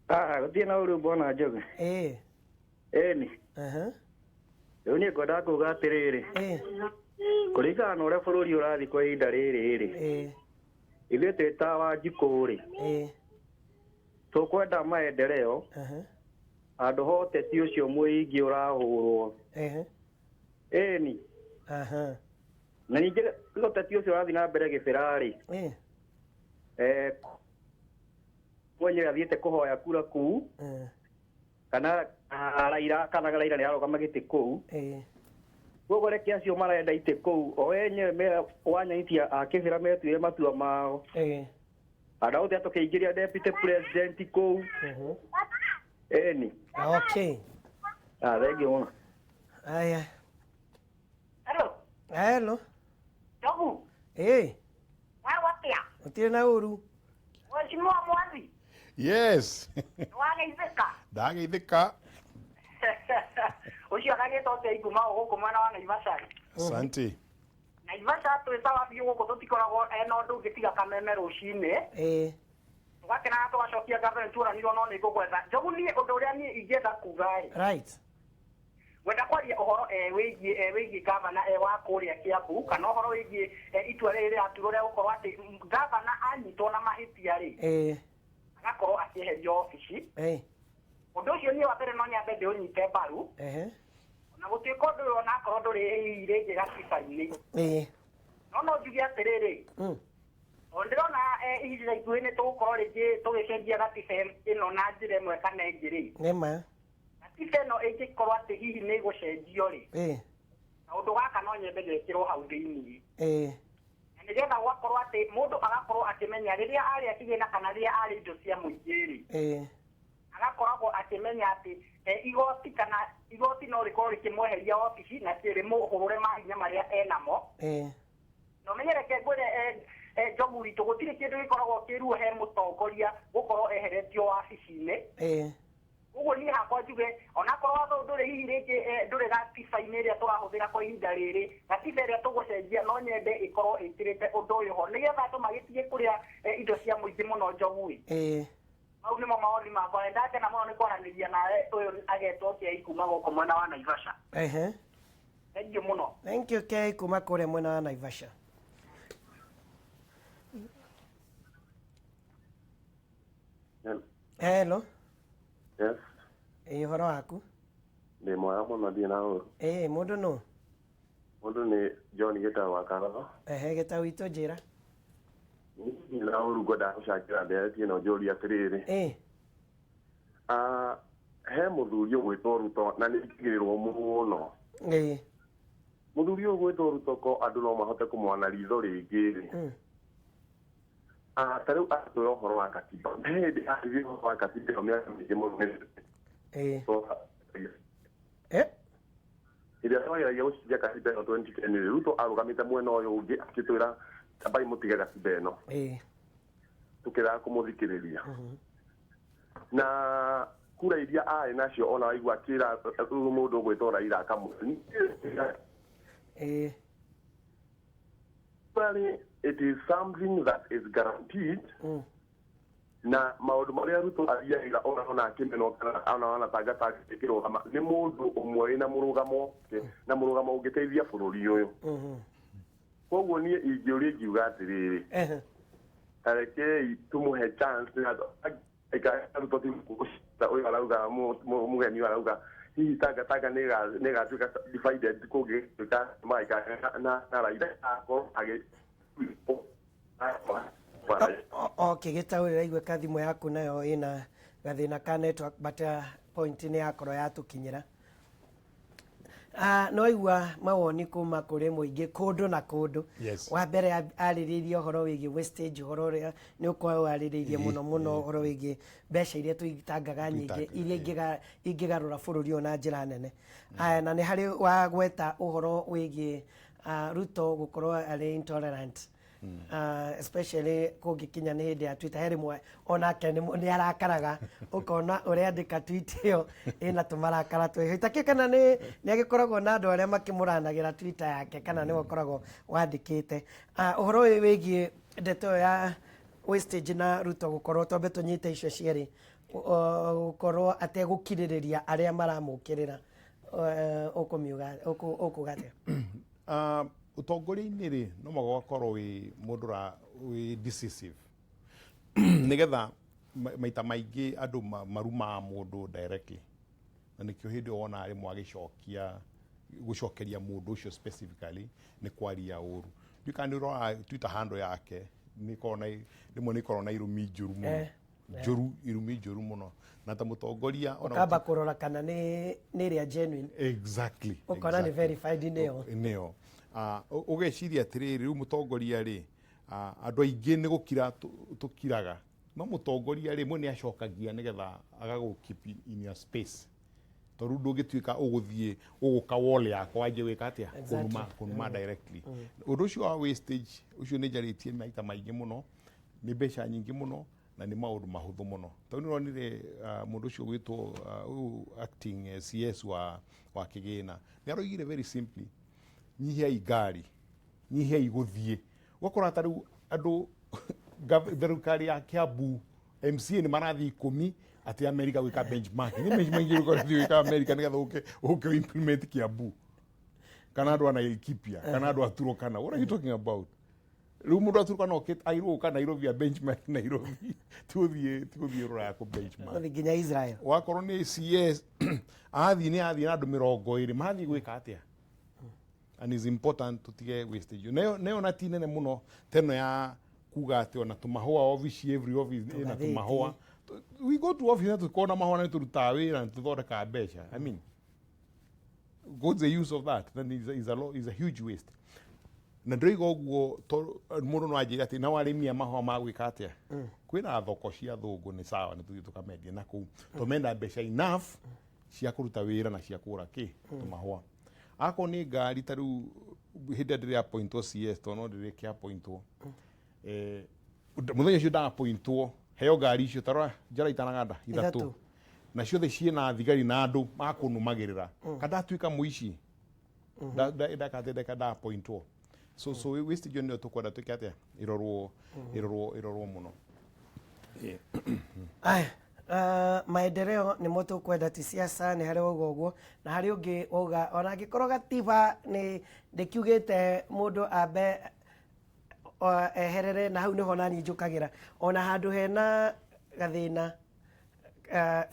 Gũtirĩ na ũru bwana Njogu. Ĩni. Rĩu niĩ ngwendaga kuga atĩrĩrĩ. Kũringana na ũrĩa bũrũri ũrathiĩ kwa ihinda rĩrĩ rĩ. Ithuĩ twĩ ta Wanjikũ rĩ. Tũkwenda maendeleo. Handũ ha ũteti ũcio mũingĩ ũrahũrwo. Ĩni. Na ningĩ ũteti ũcio ũrathiĩ na mbere gĩbĩra rĩ. Mwenyewe athiĩte kũhoya kura kũu. Kana Raila, kana Raila nĩ arũgama gĩtĩ kũu. Koguo reke acio marenda itĩ kũu, o enyewe me wanyanyitia a kĩbĩra metuire matua mao. Andũ othe tũkĩingĩria deputy president kũu. Ĩni. Okay. Thank you mũno. Aya. Hello. Hello. Njogu. Wewe atĩa? Gũtirĩ na ũru. Mheshimiwa Mwathi. Yes. Nĩwageithĩka? Ndageithĩka. Ũcio agagĩtwo atĩa kuma gũkũ mwena wa Naivasha? Asante. Naivasha twĩ sawa biũ gũkũ tũtikoragwo ena ũndũ ũngĩ tiga kameme rũcinĩ. Tũgakenaga tũgacokia ngatho nĩ tuoranirwo no nĩ ngũgwetha. Njogu niĩ ũndũ ũrĩa niĩ ingĩenda kuga ĩ. Ngwenda kwaria ũhoro wĩgiĩ gavana wa kũrĩa Kiambu kana ũhoro wĩgiĩ itua rĩrĩ rĩraturwo rĩa gũkorwo atĩ gavana anyitwo na mahĩtia rĩ. Agakorwo akĩeherio obici. Ũndũ ũcio niĩ wa mbere no nyambe ndĩũnyite mbaru. Na gũtuĩka ũndũ ũyũ onakorwo ndũrĩ hihi rĩngĩ gatiba-inĩ, no no njuge atĩrĩrĩ, o ndĩrona ihinda ikuhĩ nĩ tũgũkorwo rĩngĩ tũgĩcenjia gatiba ĩno na njĩra ĩmwe kana ĩngĩ rĩ. Nĩ ma. Gatiba ĩno ĩngĩkorwo atĩ hihi nĩ ĩgũcenjio rĩ, kaũndũ gaka no nyende gekĩrwo hau thĩiniĩ, na nĩgetha gwakorwo atĩ mũndũ agakorwo akĩmenya rĩrĩa arĩa kĩgĩna kana rĩrĩa arĩ indo cia mũingĩ rĩ, agakoragwo akĩmenya atĩ igoti kana igoti no rĩkorwo rĩkĩmweheria wabici na rĩmũhũre mahinya marĩa enamo. Na ũmenye, reke ngwĩre, Njogu witũ, gũtirĩ kĩndũ gĩkoragwo kĩruo he mũtongoria gũkorwo eheretio wabici-inĩ. Ũguo niĩ hakwa njuge, onakorwo watho ũyũ ndũrĩ hihi rĩngĩ ndũrĩ gatiba-inĩ ĩrĩa tũrahũthĩra kwa ihinda rĩrĩ, gatiba ĩrĩa tũgũcenjia no nyende ĩkorwo ĩkĩrĩte ũndũ ũyũ ho, nĩgetha andũ magĩtige kũrĩa indo cia mũingĩ mũno, Njogu ĩ. Mau nĩmo mawoni makwa. Na ndakena mũno nĩ kwaranĩria nawe. Ũyũ agetwo Kei kuma gũkũ mwena wa Naivasha. Thank you mũno. Thank you, Kei, kuma kũrĩa mwena wa Naivasha. Hello. Yes. Ĩ, ũhoro waku? Ndĩ mwega mũno, ndirĩ na ũru. Ĩ, mũndũ nũ? Mũndũ nĩ John Gĩtaũ wa Karoro. Ehe, Gĩtaũ witũ, njĩra. Ndirĩ na ũru, ngwendaga gũcangĩra ndereti ĩno njũrie atĩrĩrĩ. Ah, he mũthuri ũgwĩtwo Ruto na nĩ njigĩrĩrwo mũno. Mũthuri ũyũ ũgwĩtwo Ruto, ko andũ no mahote kũmwana ritho rĩngĩ rĩ. Ah, ta rĩu atwĩra ũhoro wa katiba. He hĩndĩ aririe ũhoro wa katiba ĩyo mĩaka mĩingĩ mũno. Hĩndĩ ĩrĩa twageragia gũcenjia katiba ĩno 2010 rĩ, Ruto arũgamĩte mwena ũyũ ũngĩ akĩtwĩra ambai mũtige katiba ĩno. Tũkĩraga kũmũthikĩrĩria na kura iria arĩ nacio, ona waigua akĩra mũndũ ũgwĩtwo Raila akamwĩra it is something that is guaranteed. Na maũndũ marĩa Ruto athiagĩra, ona akĩmenwo kana ona wanatangatanga akĩrũgama, nĩ mũndũ ũmwe wĩna mũrũgamo wake na mũrũgamo ũngĩteithia bũrũri ũyũ. Koguo niĩ ingĩũria ingiuga atĩrĩrĩ, ta rekei tũmũhe chance na Ruto ti gũcinda. Ũyũ arauga mũgeni ũyũ arauga hihi Tangatanga nĩ ĩgatuĩka divided, kũngĩtuĩka magaikara na Raila akorwo agĩ Okay, Gĩtaũ, ĩraiguĩka thimũ yaku nayo ĩna gathĩna ka network, but point nĩ yakorwo yatũkinyĩra. No igua mawoni kuma kũrĩ mũingĩ kũndũ na kũndũ. Wa mbere arĩrĩirie ũhoro wĩgiĩ wastage, ũhoro ũrĩa nĩ ũkorwo warĩrĩirie mũno mũno, ũhoro wĩgiĩ mbeca iria tũitangaga nyingĩ, iria ingĩgarũra bũrũri ũyũ na njĩra nene. Aya, na nĩ harĩ wagweta ũhoro wĩgiĩ Ruto gũkorwo arĩ intolerant, especially kũngĩkinya nĩ hĩndĩ ya Twitter. He rĩmwe onake nĩ arakaraga, ũkona ũrĩandĩka tweet ĩyo ĩna tũmarakara twĩho itakĩũĩ kana nĩ agĩkoragwo na andũ arĩa makĩmũranagĩra Twitter yake kana nĩwe ũkoragwo wandĩkĩte. Ũhoro ũyũ wĩgiĩ ndeto ĩyo ya wastage na Ruto gũkorwo, twambe tũnyite icio cierĩ, gũkorwo ategũkirĩrĩria arĩa maramũkĩrĩra, ũkũmiuga ũkuga atĩa? Ũtongoria-inĩ rĩ, no mũhaka ũgakorwo wĩ mũndũ wĩ decisive, nĩgetha maita maingĩ andũ marumaga mũndũ directly, na nĩkĩo hĩndĩ ĩyo wonaga rĩmwe agĩcokia gũcokeria mũndũ ũcio specifically nĩ kwaria ũru. Ndiũĩ kana nĩ ũroraga Twitter handle yake, nĩ ĩkoragwo na rĩmwe nĩ ĩkoragwo na irumi njũru mũno, njũru, irumi njũru mũno, na ta mũtongoria ona ũkamba kũrora kana nĩ ĩrĩa genuine. Ũkona nĩ verified nĩyo. Nĩyo. Ũgeciria atĩrĩrĩ, rĩu mũtongoria rĩ, andũ aingĩ nĩ gũkira tũkiraga, no mũtongoria rĩ, mwe nĩ acokagia nĩgetha agagũ keep in your space, tondũ ndũngĩtuĩka ũgũthiĩ ũgũka wall yakwa wanjie gwĩka atĩa? Kũnuma, kũnuma directly. Ũndũ ũcio wa wastage ũcio nĩ njarĩtie maita maingĩ mũno, nĩ mbeca nyingĩ mũno na nĩ maũndũ mahũthũ mũno, tondũ nĩ ũronire mũndũ ũcio gwĩtwo ũyũ acting CS wa kĩgĩna nĩ aroigire very simply, nyihiai ngari, nyihiai gũthiĩ. Ũgakora ta rĩu andũ thirikari ya Kiambu MCA nĩ marathiĩ 10 atĩ America gwĩka benchmark. Nĩ benchmark ĩrĩkũ ũrathiĩ gwĩka America nĩgetha ũke implement Kiambu, kana andũ a Laikipia, kana andũ a Turkana? What are you talking about? Rĩu mũndũ wa Turkana okĩte agĩrĩirwo gũka Nairobi a benchmark Nairobi, ti gũthiĩ Rũraya kũ benchmark. Gũthiĩ nginya Israel. Wakorwo nĩ CS athiĩ, nĩ athiĩ na andũ 20, mathiĩ gwĩka atĩa? And is important tutige wastage nayo na ti nene mũno teno ya kuga atĩ ona tũmahũa office, every office ĩna Tũgathĩti. Tũmahũa, we go to office na tũkona mahũa na nĩtũrutaga wĩra na tũthondekaga mbeca. I mean, what's the use of that then? Is a huge waste. Na ndĩroiga ũguo mũndũ no anjĩre atĩ nao arĩmi a mahũa magwĩka atĩa? Kwĩna thoko cia thũngũ, nĩ sawa, nĩ tũthiĩ tũkamendia na kũu tũmenda mbeca enough cia kũruta wĩra na cia kũgũra kĩ tũmahũa. Akorwo nĩ ngari, ta rĩu hĩndĩ ĩrĩa ndĩrĩ appointwo CS, tondũ no ndĩrĩkĩ appointwo, mũthenya ũcio ndaappointwo heo ngari icio, tarora njara itanaganda ithatũ. Ithatũ. Na ciothe ciĩna thigari na andũ makũnũmagĩrĩra ka ndatuĩka mũici ndakatendeka ndaappointwo. So wastage ĩyo nĩyo tũkwenda twĩke atĩa, ĩrorwo mũno. Aya, maendeleo nĩmo tũkwenda, ti siasa. Nĩ harĩ wauga ũguo na harĩ ũngĩ wauga ona angĩkorwo gatiba nĩ ndĩkiugĩte mũndũ ambe eherere, na hau nĩho naniĩ njũkagĩra ona handũ hena gathĩna,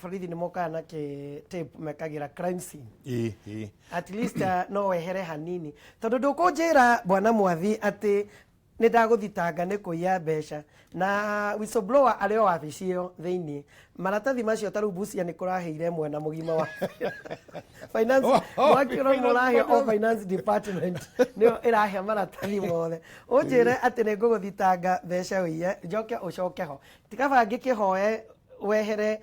borithi nĩ mokaga na kĩ tape mekagĩra crime scene. ĩ ĩ At least no wehere hanini, tondũ ndũkũnjĩra, bwana Mwathi, atĩ nĩ ndagũthitanga nĩ kũiya mbeca na whistleblower arĩ o wabici ĩyo thĩinĩ. Maratathi macio ta rĩu Busia nĩ kũraheire mwena mũgima wa finance. Oh, Mwaki ũrĩa finance mũrahe o department. Finance department nĩyo ĩrahe maratathi mothe. Ũnjĩre atĩ nĩ ngũgũthitanga mbeca ũiye, njoke ũcoke ho, tikaba ngĩkĩhoe wehere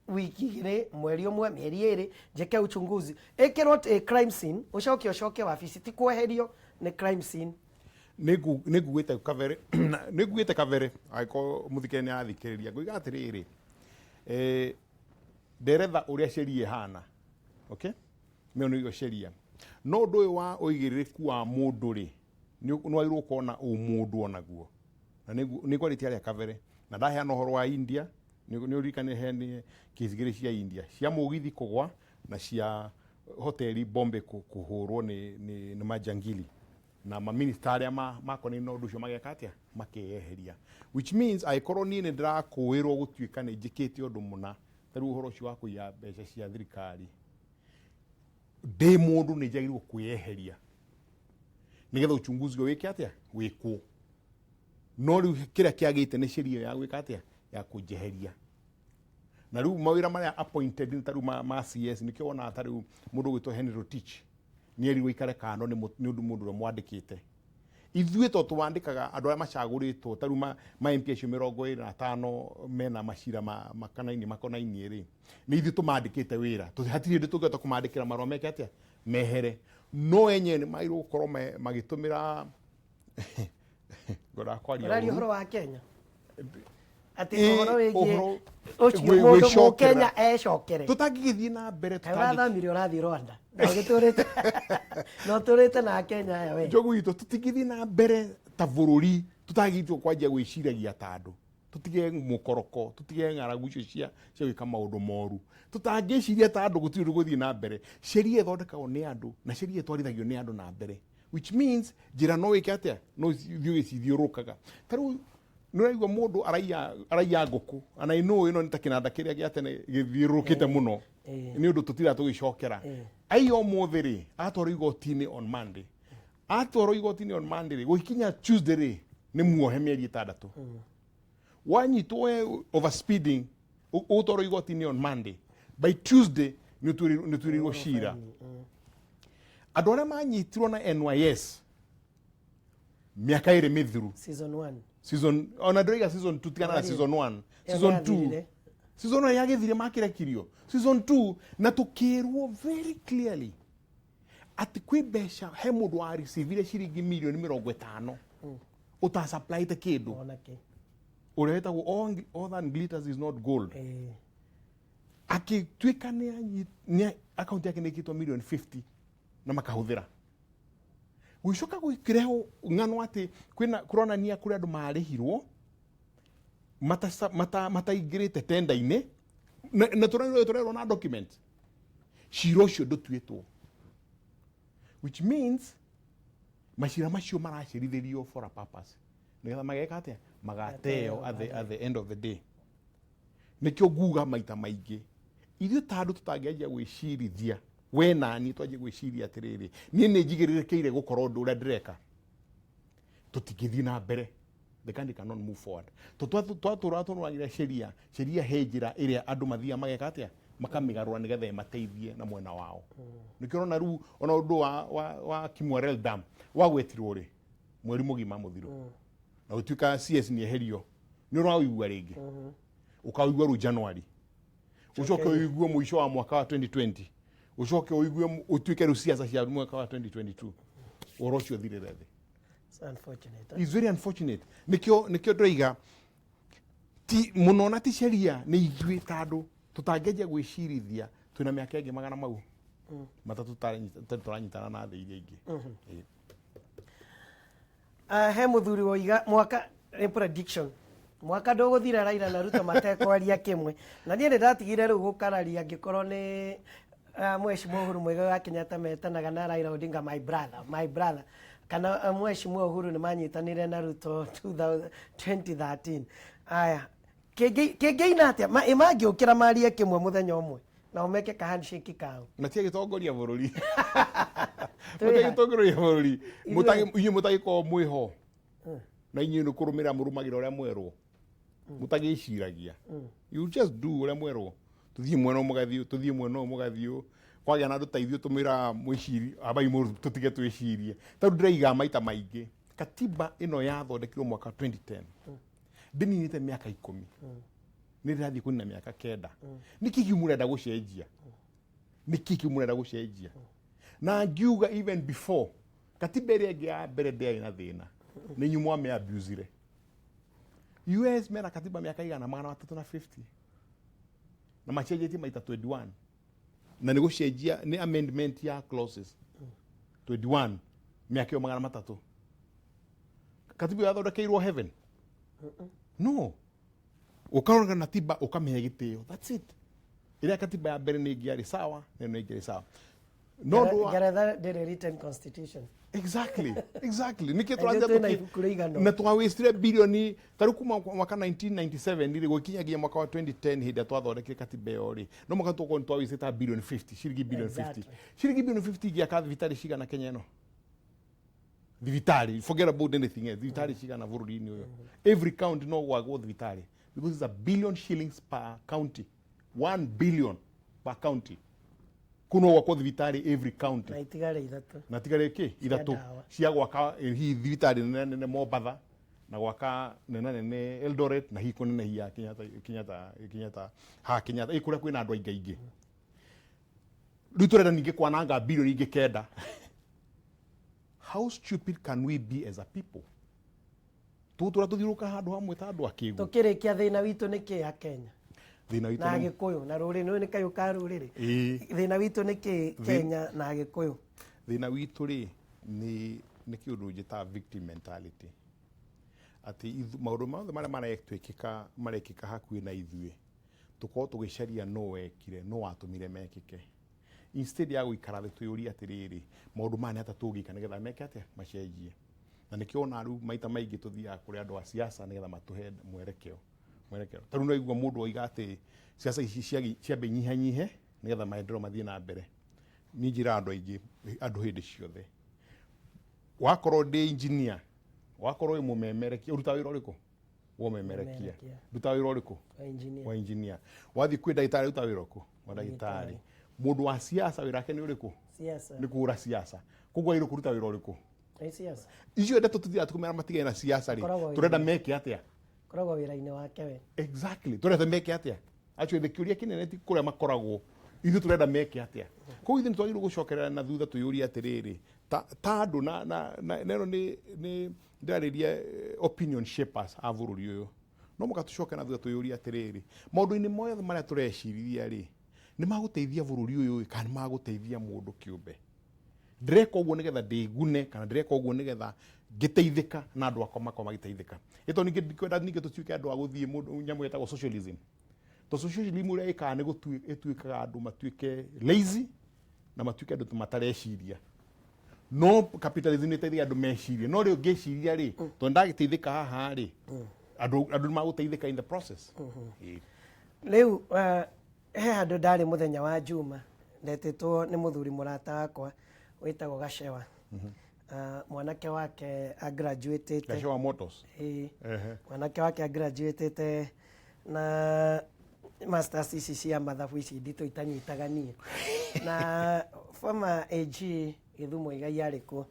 wiki 2, mweri 1, mĩeri 2, njĩke uchunguzi, ĩkĩrwo crime scene, ũcoke wabici. Ti kweherio, nĩ crime scene. Nĩ kabere, nĩ nguĩte kabere, angĩkorwo mũthikĩrĩria nĩ arathikĩrĩria, nguiga atĩrĩrĩ, nderetha ũrĩa sheria ĩhana, okay, mĩo nĩyo sheria. No ũndũ ũyũ wa ũigĩrĩrĩku wa mũndũ rĩ, nĩ wagĩrĩirwo gũkorwo na ũmũndũ onaguo, na nĩ ngwarĩtie harĩa kabere na ndaheana ũhoro wa India. Nĩ ũririkane he kesi igĩrĩ cia India, cia mũgithi kũgwa na cia hoteli Bombay kũhũrwo nĩ majangili, na maminista arĩa makonainie na ũndũ ũcio mageka atĩa? Makeyeheria. Which means angĩkorwo niĩ nĩ ndĩrakũĩrwo gũtuĩka nĩ njĩkĩte ũndũ mũna, ta rĩu ũhoro ũcio wa kũiya mbeca cia thirikari, ndĩ mũndũ nĩ njagĩrĩirwo kwĩyeheria nĩgetha uchunguzi ũyũ wĩke atĩa? Wĩkwo. No rĩu kĩrĩa kĩagĩte nĩ sheria ya gwĩka atĩa? Ya kũnjeheria. Na rĩu mawĩra marĩa appointed nĩ ta rĩu ma CS, nĩkĩo wonaga ta rĩu mũndũ ũgwĩtwo Henry Rotich nĩ erirwo ikare kando nĩ ũndũ mũndũ ũrĩa mwandĩkĩte. Ithuĩ to twandĩkaga andũ arĩa macagũrĩtwo, ta rĩu ma MP acio 25 mena macira makonainie rĩ, nĩ ithuĩ tũmandĩkĩte wĩra. Hatirĩ hĩndĩ tũngĩhota kũmandĩkĩra marũa meke atĩa? Mehere. No enyewe nĩ magĩrĩirwo gũkorwo magĩtũmĩra ngwendaga kwaria Ũraria ũru. ũhoro wa Kenya atĩ Ĩ, ũhoro wĩgiĩ ũcio ũhoro mũndũ gwĩcokera. mũkenya ecokere. Tũtangĩgĩthiĩ na mbere Kaĩ ũrathamire ũrathiĩ Rwanda na ũgĩtũrĩte na ũtũrĩte na Kenya aya we? Njogu itũ, tũtingĩthiĩ na mbere ta bũrũri tũtagĩrĩirwo kwanjia gwĩciragia ta andũ, tũtige mũkoroko, tũtige ng'aragu icio cia gwĩka maũndũ moru. Tũtangĩciria ta andũ, gũtirĩ ũndũ gũthiĩ na mbere. Sheria ĩthondekagwo nĩ andũ na sheria ĩtwarithagio nĩ andũ na mbere, which means njĩra no wĩke atĩa? No ithiĩ ũgĩcithiũrũrũkaga. Ta rĩu nĩ ũraigua mũndũ araiya ngũkũ, ana ino ĩno nĩ ta kĩnanda kĩrĩa gĩa tene gĩthiũrũrũkĩte mũno, nĩ ũndũ tũtira tũgĩcokera. Aiya ũmũthĩ rĩ, atwarwo igoti-inĩ on Monday, atwarwo igoti-inĩ on Monday rĩ, gũgĩkinya Tuesday rĩ, nĩ muohe mĩeri 6. Wanyitwo we over speeding, ũgũtwarwo igoti-inĩ on Monday, by Tuesday nĩ ũtuĩrĩirwo cira. Andũ arĩa manyitirwo na NYS mĩaka 2 mĩthiru, Season 1. Season, ona ndĩroiga season 2, tigana na season 1, season 2. Yathirire. Season 1 yagĩthire, makĩrekirio season 2, na tũkĩrwo very clearly atĩ kwĩ mbeca, he mũndũ warecivire ciringi mirioni 50 ũtasupplyte kĩndũ. Onake. Ũrĩa wĩtagwo all that glitters is not gold. Akĩtuĩka nĩ akaunti yake nĩ ĩkĩtwo mirioni 50 na makahũthĩra. Gũgĩcoka gũkĩrehwo ng'ano atĩ kwĩna kũronania kũrĩ andũ marĩhirwo mataingĩrĩte tenda-inĩ, na tũrerwo na document. Cira ũcio ndũtuĩtwo, which means macira macio maracerithĩrio for a purpose. Nĩgetha mageka atĩa? Magateo at the end of the day. Nĩkĩo nguga maita maingĩ, ithuĩ ta andũ tũtangĩanjia gwĩcirithia, we na niĩ twanjie gwĩciria atĩrĩrĩ, niĩ nĩ njigĩrĩrĩkĩire gũkorwo ũndũ ũrĩa ndĩreka, tũtingĩthiĩ na mbere. The country cannot move forward. Twatũra tũrũagĩra sheria sheria, he njĩra ĩrĩa andũ mathiaga mageka atĩa, makamĩgarũra nĩgetha ĩmateithie na mwena wao. Nĩkĩo ũrona rĩu ona ũndũ wa Kimwarer Dam wagwetirwo rĩ mweri mũgima mũthiru na gũtuĩka CS nĩ eherio, nĩ ũrawĩigua rĩngĩ, ũkawĩigua rĩu January, ũcoke ũigue mũico wa mwaka wa 2020, ũcoke ũigue ũtuĩke rĩu ciaca cia mwaka wa 2022, ũhoro ũcio ũthirĩre thĩ. It's unfortunate, eh? It's very unfortunate. Nikio ndĩroiga ti mũno na ti sheria, nĩ ithuĩ ta andũ tũtangĩanjia gwĩcirithia twĩna mĩaka ĩngĩ magana mau matatũ tũranyitana na thĩ iria ingĩ. Ĩĩ. He mũthuri woiga mwaka nĩ prediction, mwaka ndũgũthira Raila na Ruto matekwaria kĩmwe, na niĩ nĩ ndatigire rĩu gũkararia angĩkorwo nĩ Mheshimiwa Uhuru Muigai wa Kenyatta metanaga na Raila Odinga "my brother, my brother", kana Mheshimiwa Uhuru nĩ manyitanire na Ruto 2000 2013. Aya, kĩngĩina atĩa? Ĩ mangĩũkĩra marie kĩmwe mũthenya ũmwe na ũmeke ka handshake kao? Na ti agĩtongoria bũrũri. Mũtagĩtongoria bũrũri. Inyuĩ mũtagĩkorwo mwĩho na inyuĩ nĩ kũrũmĩrĩra mũrũmagĩrĩra ũrĩa mwerwo, mũtagĩciragia. You just do ũrĩa mwerwo, tũthiĩ mwena ũyũ mũgathiĩ, tũthiĩ mwena ũyũ mũgathiĩ. Kwagĩa na andũ ta ithuĩ tũmwĩraga mwĩciri abai tũtige twĩcirie. Tondũ ndĩraiga maita maingĩ, katiba ĩno yathondekirwo mwaka 2010, ndĩninĩte mĩaka 10, nĩ ndĩrathiĩ kũnina mĩaka 9. Nĩkĩ kĩu mũrenda gũcenjia? Nĩkĩ kĩu mũrenda gũcenjia? Na ngiuga even before, katiba ĩrĩa ĩngĩ ya mbere ndĩarĩ na thĩna, nĩ inyuĩ mwame abusire. US mena katiba mĩaka igana 350 na macenjetie maita 21, na nĩ gũcenjia nĩ amendment ya clauses 21 mĩaka ĩyo 300. Katiba ĩyo yathondekeirwo heaven? No ũkarora na tiba ũkamĩhe gĩtĩo, that's it. Ĩrĩa katiba ya mbere nĩ ĩngĩarĩ sawa na ĩno ĩngĩarĩ sawa, no ũndũ wa Ngeretha ndĩrĩ written constitution. Exactly, nĩkĩ Na tũrathiĩ ithuĩ twĩna ibuku rĩigana na twawĩstire bilioni ta rĩu kuma mwaka 1997 rĩ gũkinya nginya mwaka wa 2010, hĩndĩ ĩrĩa twathondekire katiba ĩyo rĩ, no mwaka tũkorwo nĩ twawĩstire ta bilioni 50, ciringi bilioni 50. Ciringi bilioni 50 ingĩaka thibitarĩ cigana Kenya ĩno? Thibitarĩ, forget about anything else, thibitarĩ cigana bũrũri-inĩ ũyũ? Every county no gwagwo thibitarĩ, because it's a billion shillings per county, 1 billion per county, kũu no gwakwo thibitarĩ every county. Na itigare ithatũ. Na tigare kĩ ithatũ. Ndawa. Cia gwaka hihi thibitarĩ nene nene Mombatha, na gwaka nene nene Eldoret, na hihi kũnenehia Kenyatta ha Kenyatta ĩ kũrĩa kwĩna andũ aingĩ aingĩ. Rĩu tũrenda ningĩ kwananga bilioni ingĩ 9. How stupid can we be as a people? Tũgũtũra tũthiũrũrũka handũ hamwe ta andũ akĩgu. Tũkĩrĩkia, thĩna witũ nĩ kĩ ya Kenya Thĩna witũ na Agĩkũyũ na rũrĩrĩ nĩ kayũ ka rũrĩrĩ? Ĩĩ. Thĩna witũ nĩ kĩ Kenya na Agĩkũyũ? Thĩna witũ rĩ nĩ kĩũndũ njĩtaga victim mentality, atĩ maũndũ mothe marĩa maretwĩkĩka marekĩka hakuhĩ na ithuĩ, tũkorwo tũgĩcaria no wekire, no watũmire mekĩke, instead ya gũikara thĩ twĩyũrie atĩrĩrĩ, maũndũ maya nĩ atĩa tũngĩka nĩgetha meke atĩa, macenjie. Na nĩkĩo ona rĩu maita maingĩ tũthiaga kũrĩ andũ a siasa nĩgetha matũhe mwerekero. Ta rĩu naigua mũndũ oiga atĩ siasa ici ciambe inyihanyihe nĩgetha maendeleo mathiĩ na mbere. Niĩ njĩraga andũ aingĩ, andũ hĩndĩ ciothe, wakorwo ndĩ engineer, wakorwo wĩ mũmemerekia, ũrutaga wĩra ũrĩkũ wa ũmemerekia? Mũmemerekia. Rutaga wĩra ũrĩkũ? Wa engineer. Wa engineer. Wathiĩ kwĩ ndagĩtarĩ, rutaga wĩra ũrĩkũ? Wa ndagĩtarĩ. Mũndũ wa siasa wĩra wake nĩ ũrĩkũ? Siasa. Nĩ kũhũra siasa. Koguo agĩrĩirwo kũruta wĩra ũrĩkũ? Nĩ siasa. Icio ndeto tũthiaga tũkĩmera matigane na siasa rĩ, Koragwo tũrenda meke atĩa? Koragwo wĩra-inĩ wake we. Exactly, tũrenda meke atĩa? Actually, kĩũria kĩnene ti kũrĩa makoragwo, ithuĩ tũrenda meke atĩa? Koguo ithuĩ nĩ twagĩrĩirwo gũcokerera na thutha twĩyũrie atĩrĩrĩ, ta andũ na ĩno nĩ ndĩrarĩria opinion shapers a bũrũri ũyũ, no mũka tũcoke na thutha twĩyũrie atĩrĩrĩ, maũndũ-inĩ mothe marĩa tũrecirithia rĩ, nĩ magũteithia bũrũri ũyũ ĩ, kana nĩ magũteithia mũndũ kĩũmbe? Ndĩreka ũguo nĩgetha ndĩgune, kana ndĩreka ũguo nĩgetha ngĩteithĩka na andũ akwa makorwo magĩteithĩka? Ĩto ningĩ ndikwenda ningĩ tũtuĩke andũ a gũthiĩ mũndũ nyamũ ĩtagwo socialism, to socialism ũrĩa ĩkaga nĩ ĩtuĩkaga andũ matuĩke lazy na matuĩke andũ matareciria. No capitalism nĩ ĩteithagia andũ mecirie, no rĩu ngĩciria rĩ, tondũ ndagĩteithĩka haha rĩ, andũ nĩ magũteithĩka in the process. Ĩĩ. Rĩu he handũ ndarĩ mũthenya wa Juma, ndetĩtwo nĩ mũthuri mũrata wakwa wĩtagwo Gacewa. Mwanake wake agraduatĩte Gacewa Motors. Ĩĩ. Mwanake wake agraduatĩte na masters ici cia mathabu ici nditũ itanyitaga niĩ, na former AG Gĩthu Muigai arĩ kuo,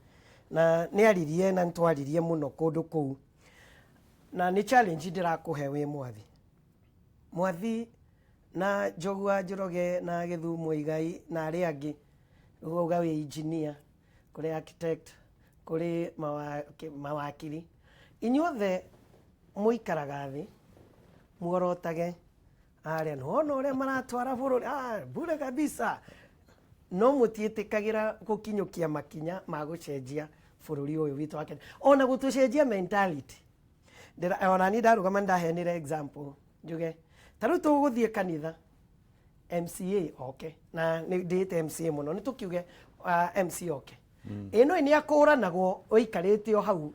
na nĩ aririe na nĩtwaririe mũno kũndũ kũu, na nĩ challenge ndĩrakũhe wĩ Mwathi. Mwathi na Njogu wa Njoroge na Gĩthu Muigai na arĩa angĩ, rĩu wauga wĩ engineer, kũrĩ architect, kũrĩ mawakiri, inyuothe mũikaraga thĩ muorotage arĩa nĩwona ũrĩa maratwara bũrũri, bure kabisa, no mũtiĩtĩkagĩra gũkinyũkia makinya ma gũcenjia bũrũri ũyũ witũ wa Kenya, ona gũtũcenjia mentality. Ona niĩ ndarũgama nĩndaheanire example, njuge ta rĩu tũgũthiĩ kanitha MCA oke, na nĩ ndĩĩte MCA mũno, nĩ tũkiuge MCA oke, ĩno nĩ akũranagwo ũikarĩte o hau.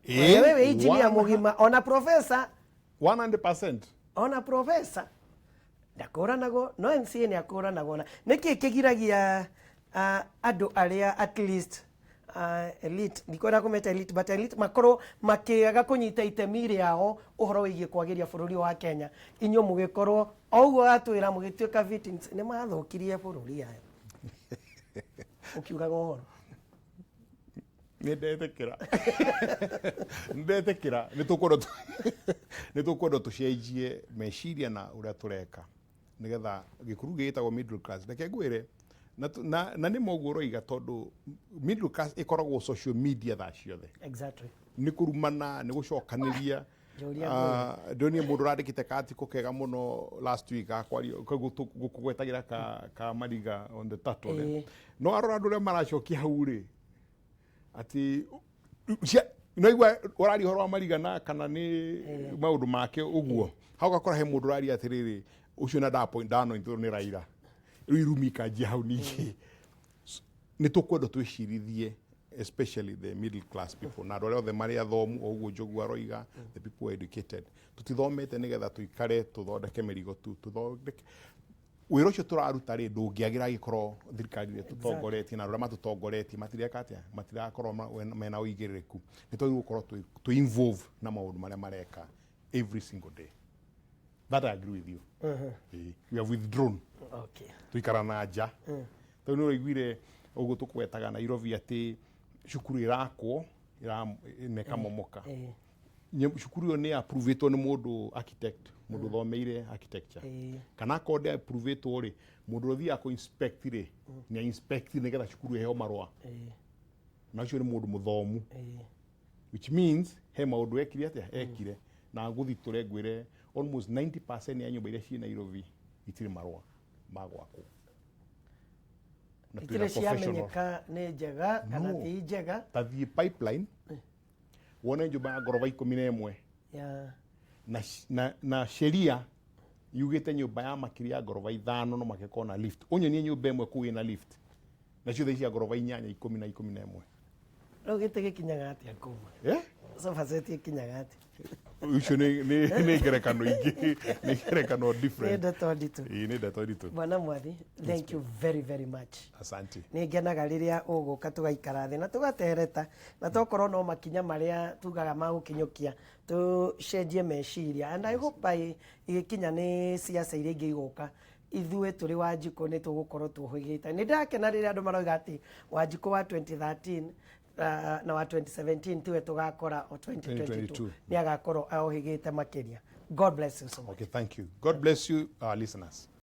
Wewe wĩ engineer mũgima, ona professor. 100%. Ona professor ndakũranagwo, no MCA nĩ akũranagwo. Na nĩkĩ kĩgiragia andũ arĩa at least elite, ndikwenda kũmeta elite, but elite, makorwo makĩaga kũnyita itemi rĩao ũhoro wĩgiĩ kwagĩria bũrũri wa Kenya, inyuĩ mũgĩkorwo o ũguo atwĩra mũgĩtuĩka victims, nĩ mathũkirie bũrũri aya ũkiugaga ũhoro? Nĩ ndetĩkĩra, nĩ ndetĩkĩra nĩ tũkwenda tũcenjie meciria na ũrĩa tũreka nĩgetha gĩkuru gĩgĩtagwo middle class. Reke ngwĩre, na nĩ moguo ũroiga, tondũ middle class ĩkoragwo social media thaa ciothe. Nĩ kũrumana, nĩ gũcokanĩria. Njũria. Ndonire mũndũ ũrandĩkĩte katiko kega mũno last week gakwario gũkũgwetagĩra ka Mariga on the turtle. No arora andũ arĩa maracokia hau rĩ, atĩ no igua ũraria ũhoro wa Mariga na kana nĩ maũndũ make ũguo, hau gakora he mũndũ ũraria atĩrĩrĩ, ũcio na ndanointwo nĩ Raila, rĩu irumi ikanjia hau. Ningĩ nĩ tũkwenda twĩcirithie, especially the middle class people na andũ arĩa othe marĩ athomu, o ũguo Njogu aroiga, the people educated. Tũtithomete nĩgetha tũikare tũthondeke mĩrigo tu, tũthondeke wĩra ũcio tũraruta rĩ, ndũngĩagĩra angĩkorwo thirikari ĩrĩa tũtongoretie na andũ arĩa matũtongoretie matireka atĩa, matirakorwo mena ũigĩrĩrĩku. Nĩ twagĩrĩirwo gũkorwo twĩ involve na maũndũ marĩa mareka every single day. That I agree with you. Ĩĩ, we have withdrawn. Tuikara na nja tondũ nĩ ũraiguire ũguo tũkwetaga Nairobi atĩ cukuru ĩrakwo na ĩkamomoka. Cukuru ĩyo nĩ approvĩtwo nĩ mũndũ architect, mũndũ ũthomeire architecture? Kana akorwo ndĩ approvĩtwo rĩ, mũndũ ũrĩa ũthiaga kũ inspect rĩ, nĩ inspect nĩgetha cukuru ĩheo marũa? Na ũcio nĩ mũndũ mũthomu? Which means he maũndũ ekire atĩa, ekire na ngũthitũre ngwĩre almost 90% ya nyũmba iria ciĩ Nairobi itirĩ marũa ma gwakwo. Na twĩna Itirĩ professional. Ciamenyeka nĩ njega kana No. ti njega? Ta thiĩ Pipeline wone nyũmba ya ngoroba 11 na sheria yugĩte nyũmba ya makĩria ya ngoroba 5 no makekorwo na lift. Ũnyonie nyũmba ĩmwe kũu ĩna lift, na ciothe cia ngoroba 8, 10 na 11. Rĩu gĩtĩ gĩkinyaga atĩa kuma? Eh? Sofa set ĩkinyaga atĩa? Ũcio nĩ ngerekano ingĩ, nĩ ngerekano Nĩ different. ndeto nditũ. Ĩĩ, nĩ ndeto nditũ. Bwana Mwathi, thank you very very much. Asante. Nĩ ngenaga rĩrĩa ũgũka tũgaikara thĩ na tũgatereta, na tokorwo no makinya marĩa tugaga ma gũkinyũkia tũcenjie meciria, and I hope by igĩkinya nĩ ciaca iria ingĩ igũka, ithuĩ tũrĩ Wanjikũ nĩ tũgũkorwo tũhĩgĩte. Nĩ ndakena rĩrĩa andũ maroiga atĩ Wanjikũ wa 2013 na wa 2017 tiwe tũgakora o 2022. 2022. Nĩ agakorwo ohĩgĩte makĩria. God bless you so much. Okay, thank you. God bless you, our listeners.